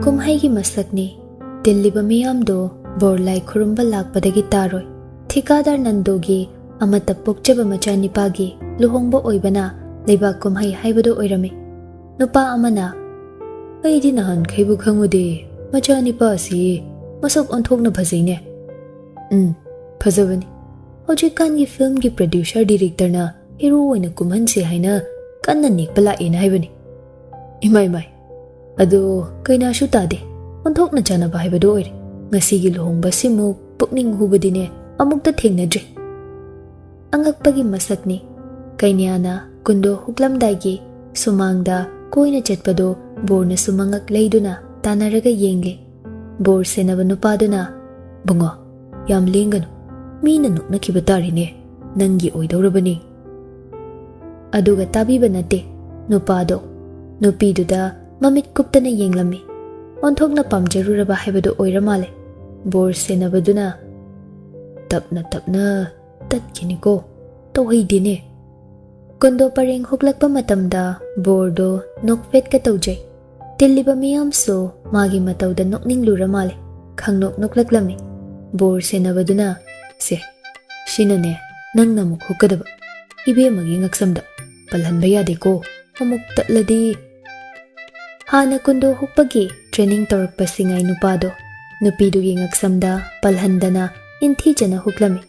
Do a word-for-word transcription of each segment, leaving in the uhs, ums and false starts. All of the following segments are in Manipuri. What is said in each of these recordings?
ꯀꯨꯝꯍꯩꯒꯤ ꯃꯁꯛꯅꯤ꯫ ꯇꯤꯜꯂꯤꯕ ꯃꯤꯌꯥꯝꯗꯣ ꯕꯣꯔ ꯂꯥꯏ ꯈꯨꯔꯨꯝꯕ ꯂꯥꯛꯄꯗꯒꯤ ꯇꯥꯔꯣꯏ꯫ ꯊꯤꯀꯥꯗꯥꯔ ꯅꯟꯗꯣꯒꯤ ꯑꯃꯠꯇ ꯄꯣꯛꯆꯕ ꯃꯆꯥꯅꯤꯄꯥꯒꯤ ꯂꯨꯍꯣꯡꯕ ꯑꯣꯏꯕꯅ ꯂꯩꯕꯥꯛ ꯀꯨꯝꯍꯩ ꯍꯥꯏꯕꯗꯨ ꯑꯣꯏꯔꯝꯃꯤ꯫ ꯅꯨꯄꯥ ꯑꯃꯅ, "ꯑꯩꯗꯤ ꯅꯍꯥꯟꯈꯩꯕꯨ ꯈꯪꯉꯨꯗꯦ꯫ ꯃꯆꯥꯅꯤꯄꯥ ꯑꯁꯤ ꯃꯁꯛ ꯑꯣꯟꯊꯣꯛꯅ ꯐꯖꯩꯅꯦ꯫" "ꯎꯝ, ꯐꯖꯕꯅꯤ꯫ ꯍꯧꯖꯤꯛꯀꯥꯟꯒꯤ ꯐꯤꯜꯝꯒꯤ ꯄ꯭ꯔꯣꯗ꯭ꯌꯨꯁꯔ ꯗꯤꯔꯦꯛꯇꯔꯅ ꯍꯤꯔꯣ ꯑꯣꯏꯅ ꯀꯨꯝꯍꯟꯁꯦ ꯍꯥꯏꯅ ꯀꯟꯅ ꯅꯦꯛꯄ ꯂꯥꯛꯑꯦꯅ ꯍꯥꯏꯕꯅꯤ꯫" "ꯏꯃꯥꯏ ꯃꯥꯏ, ꯑꯗꯣ ꯀꯩꯅꯥꯁꯨ ꯇꯥꯗꯦ꯫ ꯑꯣꯟꯊꯣꯛꯅ ꯆꯥꯟꯅꯕ ꯍꯥꯏꯕꯗꯨ ꯑꯣꯏꯔꯦ꯫ ꯉꯁꯤꯒꯤ ꯂꯨꯍꯣꯡꯕꯁꯤꯃꯨꯛ ꯄꯨꯛꯅꯤꯡ ꯍꯨꯕꯗꯤꯅꯦ ꯑꯃꯨꯛꯇ ꯊꯦꯡꯅꯗ꯭ꯔꯤ꯫" ꯑꯉꯛꯄꯒꯤ ꯃꯁꯛꯅꯤ꯫ ꯀꯩꯅ꯭ꯌꯥꯅ ꯀꯨꯟꯗꯣ ꯍꯨꯛꯂꯝꯗꯥꯏꯒꯤ ꯁꯨꯃꯥꯡꯗ ꯀꯣꯏꯅ ꯆꯠꯄꯗꯣ ꯕꯣꯔꯅꯁꯨ ꯃꯉꯛ ꯂꯩꯗꯨꯅ ꯇꯥꯟꯅꯔꯒ ꯌꯦꯡꯂꯤ꯫ ꯕꯣꯔ ꯁꯦꯟꯅꯕ ꯅꯨꯄꯥꯗꯨꯅ, "ꯕꯨꯡꯉꯣ, ꯌꯥꯝ ꯂꯦꯡꯒꯅꯨ꯫ ꯃꯤꯅ ꯅꯣꯛꯅꯈꯤꯕ ꯇꯥꯔꯦꯅꯦ꯫ ꯅꯪꯒꯤ ꯑꯣꯏꯗꯧꯔꯕꯅꯤ꯫" ꯑꯗꯨꯒ ꯇꯥꯕꯤꯕ ꯅꯠꯇꯦ ꯅꯨꯄꯥꯗꯣ꯫ ꯅꯨꯄꯤꯗꯨꯗ ꯃꯃꯤꯠ ꯀꯨꯞꯇꯅ ꯌꯦꯡꯂꯝꯃꯤ꯫ ꯑꯣꯟꯊꯣꯛꯅ ꯄꯥꯝꯖꯔꯨꯔꯕ ꯍꯥꯏꯕꯗꯨ ꯑꯣꯏꯔ ꯃꯥꯜꯂꯦ꯫ ꯕꯣꯔ ꯁꯦꯟꯅꯕꯗꯨꯅ, "ꯇꯞꯅ ꯇꯞꯅ ꯇꯠꯈꯤꯅꯤꯀꯣ, ꯇꯧꯍꯩꯗꯦꯅꯦ꯫" ꯀꯨꯟꯗꯣ ꯄꯔꯦꯡ ꯍꯨꯛꯂꯛꯄ ꯃꯇꯝꯗ ꯕꯣꯔꯗꯣ ꯅꯣꯛꯐꯦꯠꯀ ꯇꯧꯖꯩ꯫ ꯇꯤꯜꯂꯤꯕ ꯃꯤꯌꯥꯝꯁꯨ ꯃꯥꯒꯤ ꯃꯇꯧꯗ ꯅꯣꯛꯅꯤꯡꯂꯨꯔ ꯃꯥꯜꯂꯦ꯫ ꯈꯪꯅꯣꯛ ꯅꯣꯛꯂꯛꯂꯝꯃꯤ꯫ ꯕꯣꯔ ꯁꯦꯟꯅꯕꯗꯨꯅ, "ꯁꯦ, ꯁꯤꯅꯅꯦ ꯅꯪꯅ ꯑꯃꯨꯛ ꯍꯨꯛꯀꯗꯕ꯫ ꯏꯕꯦꯝꯃꯒꯤ ꯉꯛꯁꯝꯗ ꯄꯜꯍꯟꯕ ꯌꯥꯗꯦꯀꯣ꯫ ꯑꯃꯨꯛ ꯇꯠꯂꯗꯤ꯫" ꯍꯥꯟꯅ ꯀꯨꯟꯗꯣ ꯍꯨꯛꯄꯒꯤ ꯇ꯭ꯔꯦꯅꯤꯡ ꯇꯧꯔꯛꯄ ꯁꯤꯡꯉꯥꯏ ꯅꯨꯄꯥꯗꯣ ꯅꯨꯄꯤꯗꯨꯒꯤ ꯉꯛꯁꯝꯗ ꯄꯜꯍꯟꯗꯅ ꯏꯟꯊꯤꯖꯅ ꯍꯨꯛꯂꯝꯃꯤ꯫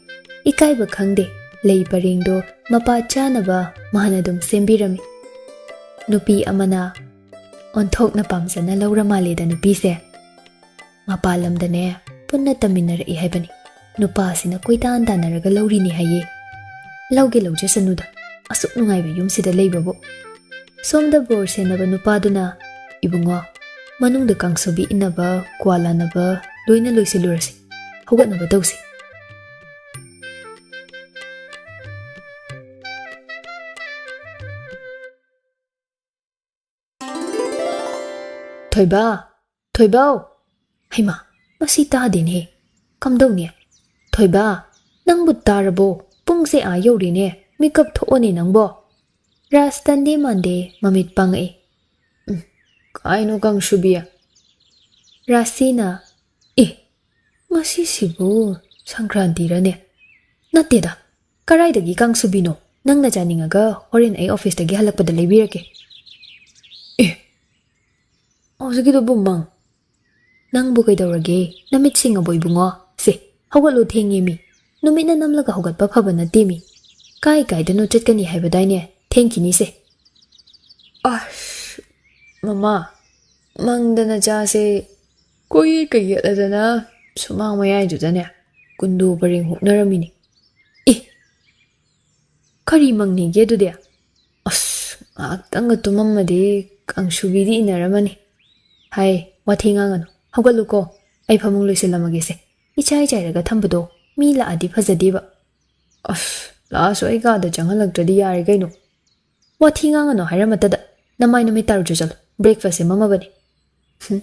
ꯏꯀꯥꯏꯕ ꯈꯪꯗꯦ, ꯂꯩ ꯄꯔꯦꯡꯗꯣ ꯃꯄꯥ ꯆꯥꯅꯕ ꯃꯥꯅ ꯑꯗꯨꯝ ꯁꯦꯝꯕꯤꯔꯝꯃꯤ꯫ ꯅꯨꯄꯤ ꯑꯃꯅ, "ꯑꯣꯟꯊꯣꯛꯅ ꯄꯥꯝꯖꯅ ꯂꯧꯔ ꯃꯥꯜꯂꯦꯗ ꯅꯨꯄꯤꯁꯦ꯫ ꯃꯄꯥꯟ ꯂꯝꯗꯅꯦ ꯄꯨꯟꯅ ꯇꯝꯃꯤꯟꯅꯔꯛꯏ ꯍꯥꯏꯕꯅꯤ꯫ ꯅꯨꯄꯥꯁꯤꯅ ꯀꯣꯏꯇꯥꯟ ꯇꯥꯟꯅꯔꯒ ꯂꯧꯔꯤꯅꯤ ꯍꯥꯏꯌꯦ꯫ ꯂꯧꯒꯦ ꯂꯧꯖꯁꯅꯨꯗ, ꯑꯁꯨꯛ ꯅꯨꯡꯉꯥꯏꯕ ꯌꯨꯝꯁꯤꯗ ꯂꯩꯕꯕꯨ꯫" ꯁꯣꯝꯗ ꯕꯣꯔ ꯁꯦꯟꯅꯕ ꯅꯨꯄꯥꯗꯨꯅ, "ꯏꯕꯨꯡꯉꯣ, ꯃꯅꯨꯡꯗ ꯀꯥꯡꯁꯨꯕꯤ ꯏꯟꯅꯕ, ꯀ꯭ꯋꯥ ꯂꯥꯟꯅꯕ ꯂꯣꯏꯅ ꯂꯣꯏꯁꯤꯜꯂꯨꯔꯁꯤ꯫ ꯍꯧꯒꯠꯅꯕ ꯇꯧꯁꯤ꯫" "ꯊꯣꯏꯕ, ꯊꯣꯏꯕꯧ!" ꯍꯩꯃꯥ, ꯃꯁꯤ ꯇꯥꯗꯦꯅꯦ꯫ ꯀꯝꯗꯧꯅꯤ? "ꯊꯣꯏꯕ, ꯅꯪꯕꯨ ꯇꯥꯔꯕꯣ? ꯄꯨꯡꯁꯦ ꯑꯥ ꯌꯧꯔꯦꯅꯦ꯫ ꯃꯤꯀꯞ ꯊꯣꯛꯑꯣꯅꯦ ꯅꯪꯕꯣ꯫" ꯔꯥꯖ ꯇꯟꯗꯦ ꯃꯥꯟꯗꯦ ꯃꯃꯤꯠ ꯄꯥꯡꯉꯛꯏ꯫ "ꯎꯝ, ꯀꯥꯏꯅꯣ ꯀꯥꯡꯁꯨꯕꯤ? ꯔꯥꯁꯤꯅ, "ꯑꯦ, ꯉꯁꯤꯁꯤꯕꯨ ꯁꯪꯀ꯭ꯔꯥꯟꯇꯤꯔꯅꯦ? ꯅꯠꯇꯦꯗ, ꯀꯔꯥꯏꯗꯒꯤ ꯀꯥꯡꯁꯨꯕꯤꯅꯣ? ꯅꯪꯅ ꯆꯥꯅꯤꯡꯉꯒ ꯍꯣꯔꯦꯟ ꯑꯩ ꯑꯣꯐꯤꯁꯇꯒꯤ ꯍꯜꯂꯛꯄꯗ ꯂꯩꯕꯤꯔꯛꯀꯦ꯫" "ꯑꯦ, ꯍꯧꯖꯤꯛꯀꯤꯗꯨꯕꯨ ꯃꯪ? ꯅꯪꯕꯨ ꯀꯩꯗꯧꯔꯒꯦ? ꯅꯃꯤꯠ ꯁꯤꯡꯉꯕꯣ ꯏꯕꯨꯡꯉꯣ? ꯁꯦ, ꯍꯧꯒꯠꯂꯣ, ꯊꯦꯡꯉꯦ ꯃꯤ꯫ ꯅꯨꯃꯤꯠꯅ ꯅꯝꯂꯒ ꯍꯧꯒꯠꯄ ꯐꯕ ꯅꯠꯇꯦ ꯃꯤ꯫ ꯀꯥꯏ ꯀꯥꯏꯗꯅꯣ ꯆꯠꯀꯅꯤ ꯍꯥꯏꯕꯗꯥꯏꯅꯦ? ꯊꯦꯡꯈꯤꯅꯤꯁꯦ꯫" "ꯑꯁ, ꯃꯃꯥ, ꯃꯪꯗꯅ ꯆꯥꯁꯦ ꯀꯣꯏꯌꯦꯠꯀ ꯌꯦꯠꯂꯗꯅ ꯁꯨꯃꯥꯡ ꯃꯌꯥꯏꯗꯨꯗꯅꯦ ꯀꯨꯟꯗꯣ ꯄꯔꯦꯡ ꯍꯨꯛꯅꯔꯝꯃꯤꯅꯤ꯫" "ꯑꯦ, ꯀꯔꯤ ꯃꯪꯅꯤꯒꯦ ꯑꯗꯨꯗꯤ? ꯑꯁ, ꯉꯥꯏꯍꯥꯛꯇꯪꯒ ꯇꯨꯝꯃꯝꯃꯗꯤ ꯀꯥꯡꯁꯨꯕꯤꯗꯤ ꯏꯟꯅꯔꯝꯃꯅꯤ꯫" "ꯍꯥꯏ, ꯋꯥꯊꯤ ꯉꯥꯡꯒꯅꯨ꯫ ꯍꯧꯒꯠꯂꯨꯀꯣ, ꯑꯩ ꯐꯃꯨꯡ ꯂꯣꯏꯁꯤꯜꯂꯝꯃꯒꯦꯁꯦ꯫ ꯏꯆꯥꯏ ꯆꯥꯏꯔꯒ ꯊꯝꯕꯗꯣ ꯃꯤ ꯂꯥꯛꯑꯗꯤ ꯐꯖꯗꯦꯕ꯫" "ꯑꯁ, ꯂꯥꯛꯑꯁꯨ ꯑꯩ ꯀꯥꯗ ꯆꯪꯍꯜꯂꯛꯇ꯭ꯔꯗꯤ ꯌꯥꯔꯦ ꯀꯩꯅꯣ꯫" "ꯋꯥꯊꯤ ꯉꯥꯡꯒꯅꯨ ꯍꯥꯏꯔꯝꯃꯠꯇꯗ꯫ ꯅꯃꯥꯏ ꯅꯃꯤꯠ ꯇꯥꯔꯨꯆꯣ ꯆꯠꯂꯣ, ꯕ꯭ꯔꯦꯛꯐꯥꯁ ꯁꯦꯝꯃꯝꯃꯕꯅꯤ꯫" "ꯍꯨꯝ,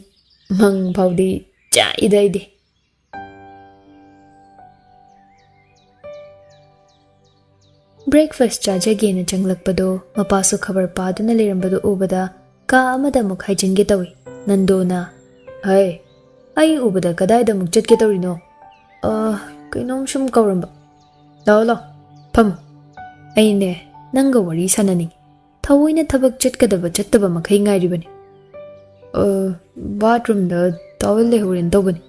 ꯃꯪ ꯐꯥꯎꯗꯤ ꯆꯥꯛꯏꯗ ꯑꯩꯗꯤ꯫" ꯕ꯭ꯔꯦꯛꯐꯥꯁ ꯆꯥꯖꯒꯦꯅ ꯆꯪꯂꯛꯄꯗꯣ ꯃꯄꯥꯁꯨ ꯈꯕꯔ ꯄꯥꯗꯨꯅ ꯂꯩꯔꯝꯕꯗꯨ ꯎꯕꯗ ꯀꯥ ꯑꯃꯗ ꯑꯃꯨꯛ ꯍꯥꯏꯖꯤꯟꯒꯦ ꯇꯧꯏ꯫ ꯅꯟꯗꯣꯅ, "ꯍꯩ, ꯑꯩ ꯎꯕꯗ ꯀꯗꯥꯏꯗ ꯑꯃꯨꯛ ꯆꯠꯀꯦ ꯇꯧꯔꯤꯅꯣ?" "ꯑ, ꯀꯩꯅꯣꯝ ꯁꯨꯝ ꯀꯧꯔꯝꯕ꯫" "ꯂꯥꯛꯑꯣ, ꯂꯥꯛꯑꯣ, ꯐꯝꯃꯨ꯫ ꯑꯩꯅꯦ, ꯅꯪꯒ ꯋꯥꯔꯤ ꯁꯥꯟꯅꯅꯤꯡꯉꯤ꯫ ꯊꯑꯣꯏꯅ ꯊꯕꯛ ꯆꯠꯀꯗꯕ ꯆꯠꯇꯕ ꯃꯈꯩ ꯉꯥꯏꯔꯤꯕꯅꯤ꯫" "ꯑ, ꯕꯥꯠꯔꯨꯝꯗ ꯇꯥꯋꯦꯜ ꯂꯩꯍꯧꯔꯦꯅ ꯇꯧꯕꯅꯤ꯫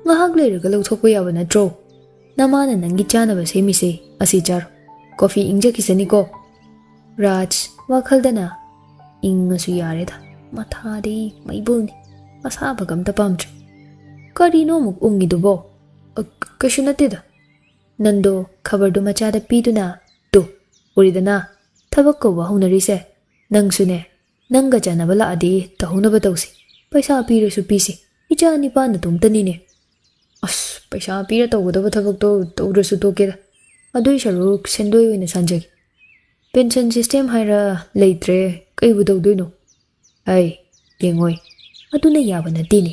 ꯉꯥꯏꯍꯥꯛ ꯂꯩꯔꯒ ꯂꯧꯊꯣꯛꯄ ꯌꯥꯕ ꯅꯠꯇ꯭ꯔꯣ? ꯅꯃꯥꯅ ꯅꯪꯒꯤ ꯆꯥꯅꯕ ꯁꯦꯝꯃꯤꯁꯦ, ꯑꯁꯤ ꯆꯥꯔꯣ꯫ ꯀꯣꯐꯤ ꯏꯪꯖꯈꯤꯁꯅꯤꯀꯣ꯫" ꯔꯥꯖ ꯋꯥꯈꯜꯗꯅ, "ꯏꯪꯉꯁꯨ ꯌꯥꯔꯦꯗ, ꯃꯊꯥꯗꯤ ꯃꯩꯕꯨꯜꯅꯤ, ꯑꯁꯥꯕꯒ ꯑꯝꯇ ꯄꯥꯝꯗ꯭ꯔꯦ꯫ ꯀꯔꯤꯅꯣ ꯑꯃꯨꯛ ꯎꯪꯉꯤꯗꯨꯕꯣ?" "ꯑ, ꯀꯩꯁꯨ ꯅꯠꯇꯦꯗ꯫" ꯅꯟꯗꯣ ꯈꯕꯔꯗꯨ ꯃꯆꯥꯗ ꯄꯤꯗꯨꯅ, "ꯇꯨ, ꯎꯔꯤꯗꯅ, ꯊꯕꯛ ꯀꯧꯕ ꯍꯧꯅꯔꯤꯁꯦ꯫ ꯅꯪꯁꯨꯅꯦ, ꯅꯪꯒ ꯆꯥꯟꯅꯕ ꯂꯥꯛꯑꯗꯤ ꯇꯧꯍꯧꯅꯕ ꯇꯧꯁꯤ꯫ ꯄꯩꯁꯥ ꯄꯤꯔꯁꯨ ꯄꯤꯁꯤ, ꯏꯆꯥ ꯅꯤꯄꯥ ꯅꯇꯣꯝꯇꯅꯤꯅꯦ꯫" "ꯑꯁ, ꯄꯩꯁꯥ ꯄꯤꯔ ꯇꯧꯒꯗꯕ ꯊꯕꯛꯇꯣ ꯇꯧꯗ꯭ꯔꯁꯨ ꯇꯣꯛꯀꯦꯗ꯫ ꯑꯗꯨꯏ ꯁꯔꯨꯛ ꯁꯦꯟꯗꯣꯏ ꯑꯣꯏꯅ ꯁꯥꯟꯖꯒꯦ꯫ ꯄꯦꯟꯁꯟ ꯁꯤꯁꯇꯦꯝ ꯍꯥꯏꯔ ꯂꯩꯇ꯭ꯔꯦ, ꯀꯩꯕꯨ ꯇꯧꯗꯣꯏꯅꯣ?" "ꯑꯩ, ꯌꯦꯡꯉꯣꯏ, ꯑꯗꯨꯅ ꯌꯥꯕ ꯅꯠꯇꯦꯅꯦ꯫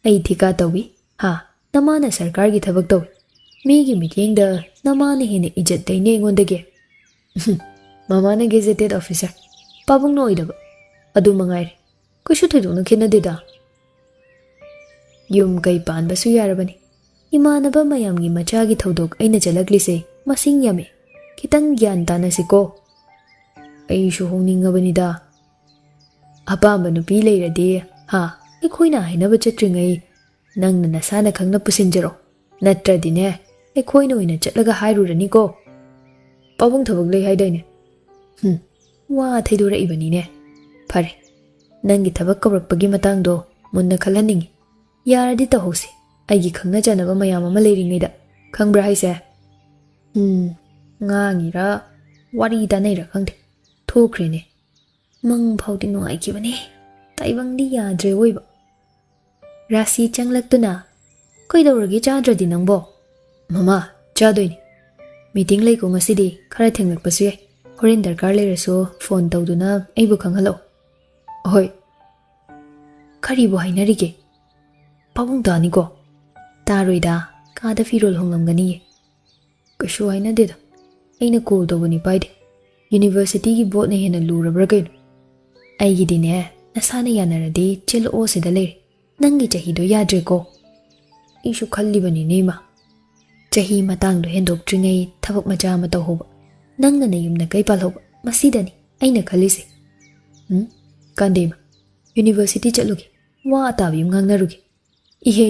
ꯑꯩ ꯊꯤꯀꯥ ꯇꯧꯏ, ꯍꯥ, ꯅꯃꯥꯅ ꯁꯔꯀꯥꯔꯒꯤ ꯊꯕꯛ ꯇꯧꯏ꯫ ꯃꯤꯒꯤ ꯃꯤꯠꯌꯦꯡꯗ ꯅꯃꯥꯅ ꯍꯦꯟꯅ ꯏꯖꯠ ꯂꯩꯅꯦ ꯑꯩꯉꯣꯟꯗꯒꯤ꯫" "ꯃꯃꯥꯅ ꯒꯦꯖꯦꯇꯦꯠ ꯑꯣꯐꯤꯁꯥꯔ, ꯄꯥꯕꯨꯡꯅ ꯑꯣꯏꯗꯕ, ꯑꯗꯨ ꯃꯉꯥꯏꯔꯦ꯫ ꯀꯩꯁꯨ ꯊꯣꯏꯗꯣꯛꯅ ꯈꯦꯠꯅꯗꯦꯗ꯫" ꯌꯨꯝ ꯀꯩ ꯄꯥꯟꯕꯁꯨ ꯌꯥꯔꯕꯅꯤ꯫ ꯏꯃꯥꯟꯅꯕ ꯃꯌꯥꯝꯒꯤ ꯃꯆꯥꯒꯤ ꯊꯧꯗꯣꯛ ꯑꯩꯅ ꯆꯠꯂꯛꯂꯤꯁꯦ ꯃꯁꯤꯡ ꯌꯥꯝꯃꯤ꯫ ꯈꯤꯇꯪ ꯒ꯭ꯌꯥꯟ ꯇꯥꯅꯁꯤꯀꯣ꯫ ꯑꯩꯁꯨ ꯍꯣꯡꯅꯤꯡꯉꯕꯅꯤꯗ꯫ ꯑꯄꯥꯝꯕ ꯅꯨꯄꯤ ꯂꯩꯔꯗꯤ, ꯍꯥ, ꯑꯩꯈꯣꯏꯅ ꯍꯥꯏꯅꯕ ꯆꯠꯇ꯭ꯔꯤꯉꯩ ꯅꯪꯅ ꯅꯁꯥꯅ ꯈꯪꯅ ꯄꯨꯁꯤꯟꯖꯔꯣ꯫ ꯅꯠꯇ꯭ꯔꯗꯤꯅꯦ, ꯑꯩꯈꯣꯏꯅ ꯑꯣꯏꯅ ꯆꯠꯂꯒ ꯍꯥꯏꯔꯨꯔꯅꯤꯀꯣ꯫ ꯄꯥꯕꯨꯡ ꯊꯕꯛ ꯂꯩ ꯍꯥꯏꯗꯥꯏꯅꯦ? ꯍꯨꯝ, ꯋꯥ ꯊꯩꯗꯣꯔꯛꯏꯕꯅꯤꯅꯦ꯫ ꯐꯔꯦ, ꯅꯪꯒꯤ ꯊꯕꯛ ꯀꯧꯔꯛꯄꯒꯤ ꯃꯇꯥꯡꯗꯣ ꯃꯨꯟꯅ ꯈꯜꯍꯟꯅꯤꯡꯉꯤ꯫ ꯌꯥꯔꯗꯤ ꯇꯧꯍꯧꯁꯤ, ꯑꯩꯒꯤ ꯈꯪꯅ ꯆꯥꯟꯅꯕ ꯃꯌꯥꯝ ꯑꯃ ꯂꯩꯔꯤꯉꯩꯗ꯫ ꯈꯪꯕ꯭ꯔꯥ ꯍꯥꯏꯁꯦ? ꯎꯝ, ꯉꯥꯡꯉꯤꯔꯥ ꯋꯥꯔꯤ ꯇꯥꯅꯩꯔꯥ ꯈꯪꯗꯦ, ꯊꯣꯛꯈ꯭ꯔꯦꯅꯦ꯫ ꯃꯪ ꯐꯥꯎꯗꯤ ꯅꯨꯡꯉꯥꯏꯈꯤꯕꯅꯦ, ꯇꯥꯏꯕꯪꯗꯤ ꯌꯥꯗ꯭ꯔꯦ ꯑꯣꯏꯕ꯫ ꯔꯥꯁꯤ ꯆꯪꯂꯛꯇꯨꯅ, "ꯀꯩꯗꯧꯔꯒꯦ ꯆꯥꯗ꯭ꯔꯗꯤ ꯅꯪꯕꯣ?" "ꯃꯃꯥ, ꯆꯥꯗꯣꯏꯅꯤ꯫ ꯃꯤꯇꯤꯡ ꯂꯩꯀꯣ ꯉꯁꯤꯗꯤ, ꯈꯔ ꯊꯦꯡꯂꯛꯄꯁꯨ ꯌꯥꯏ꯫ ꯍꯣꯔꯦꯟ ꯗꯔꯀꯥꯔ ꯂꯩꯔꯁꯨ ꯐꯣꯟ ꯇꯧꯗꯨꯅ ꯑꯩꯕꯨ ꯈꯪꯍꯜꯂꯛꯑꯣ꯫" "ꯍꯣꯏ꯫" "ꯀꯔꯤꯕꯨ ꯍꯥꯏꯅꯔꯤꯒꯦ?" "ꯄꯥꯕꯨꯡ ꯇꯥꯅꯤꯀꯣ?" "ꯇꯥꯔꯣꯏꯗ, ꯀꯥꯗ ꯐꯤꯔꯣꯜ ꯍꯣꯡꯂꯝꯒꯅꯤꯌꯦ꯫" "ꯀꯩꯁꯨ ꯍꯥꯏꯅꯗꯦꯗ, ꯑꯩꯅ ꯀꯣꯜ ꯇꯧꯕꯅꯤ ꯄꯥꯏꯗꯦ꯫ ꯌꯨꯅꯤꯚꯔꯁꯤꯇꯤꯒꯤ ꯕꯣꯠꯅ ꯍꯦꯟꯅ ꯂꯨꯔꯕ꯭ꯔꯥ ꯀꯩꯅꯣ? ꯑꯩꯒꯤꯗꯤꯅꯦ, ꯅꯁꯥꯅ ꯌꯥꯅꯔꯗꯤ ꯆꯦꯜꯂꯛꯑꯣ ꯁꯤꯗ ꯂꯩꯔꯦ꯫ ꯅꯪꯒꯤ ꯆꯍꯤꯗꯣ ꯌꯥꯗ꯭ꯔꯦꯀꯣ꯫" "ꯑꯩꯁꯨ ꯈꯜꯂꯤꯕꯅꯤꯅꯦ ꯏꯃꯥ꯫ ꯆꯍꯤ ꯃꯇꯥꯡꯗꯣ ꯍꯦꯟꯗꯣꯛꯇ꯭ꯔꯤꯉꯩ ꯊꯕꯛ ꯃꯆꯥ ꯑꯃ ꯇꯧꯍꯧꯕ, ꯅꯪꯅ ꯅꯌꯨꯝ ꯅꯀꯩ ꯄꯥꯜꯍꯧꯕ, ꯃꯁꯤꯗꯅꯤ ꯑꯩꯅ ꯈꯜꯂꯤꯁꯦ꯫" "ꯎꯝ, ꯀꯥꯟꯗꯦ ꯏꯃꯥ, ꯌꯨꯅꯤꯚꯔꯁꯤꯇꯤ ꯆꯠꯂꯨꯒꯦ, ꯋꯥ ꯑꯇꯥꯕꯤ ꯑꯃ ꯉꯥꯡꯅꯔꯨꯒꯦ꯫" "ꯏꯍꯦ,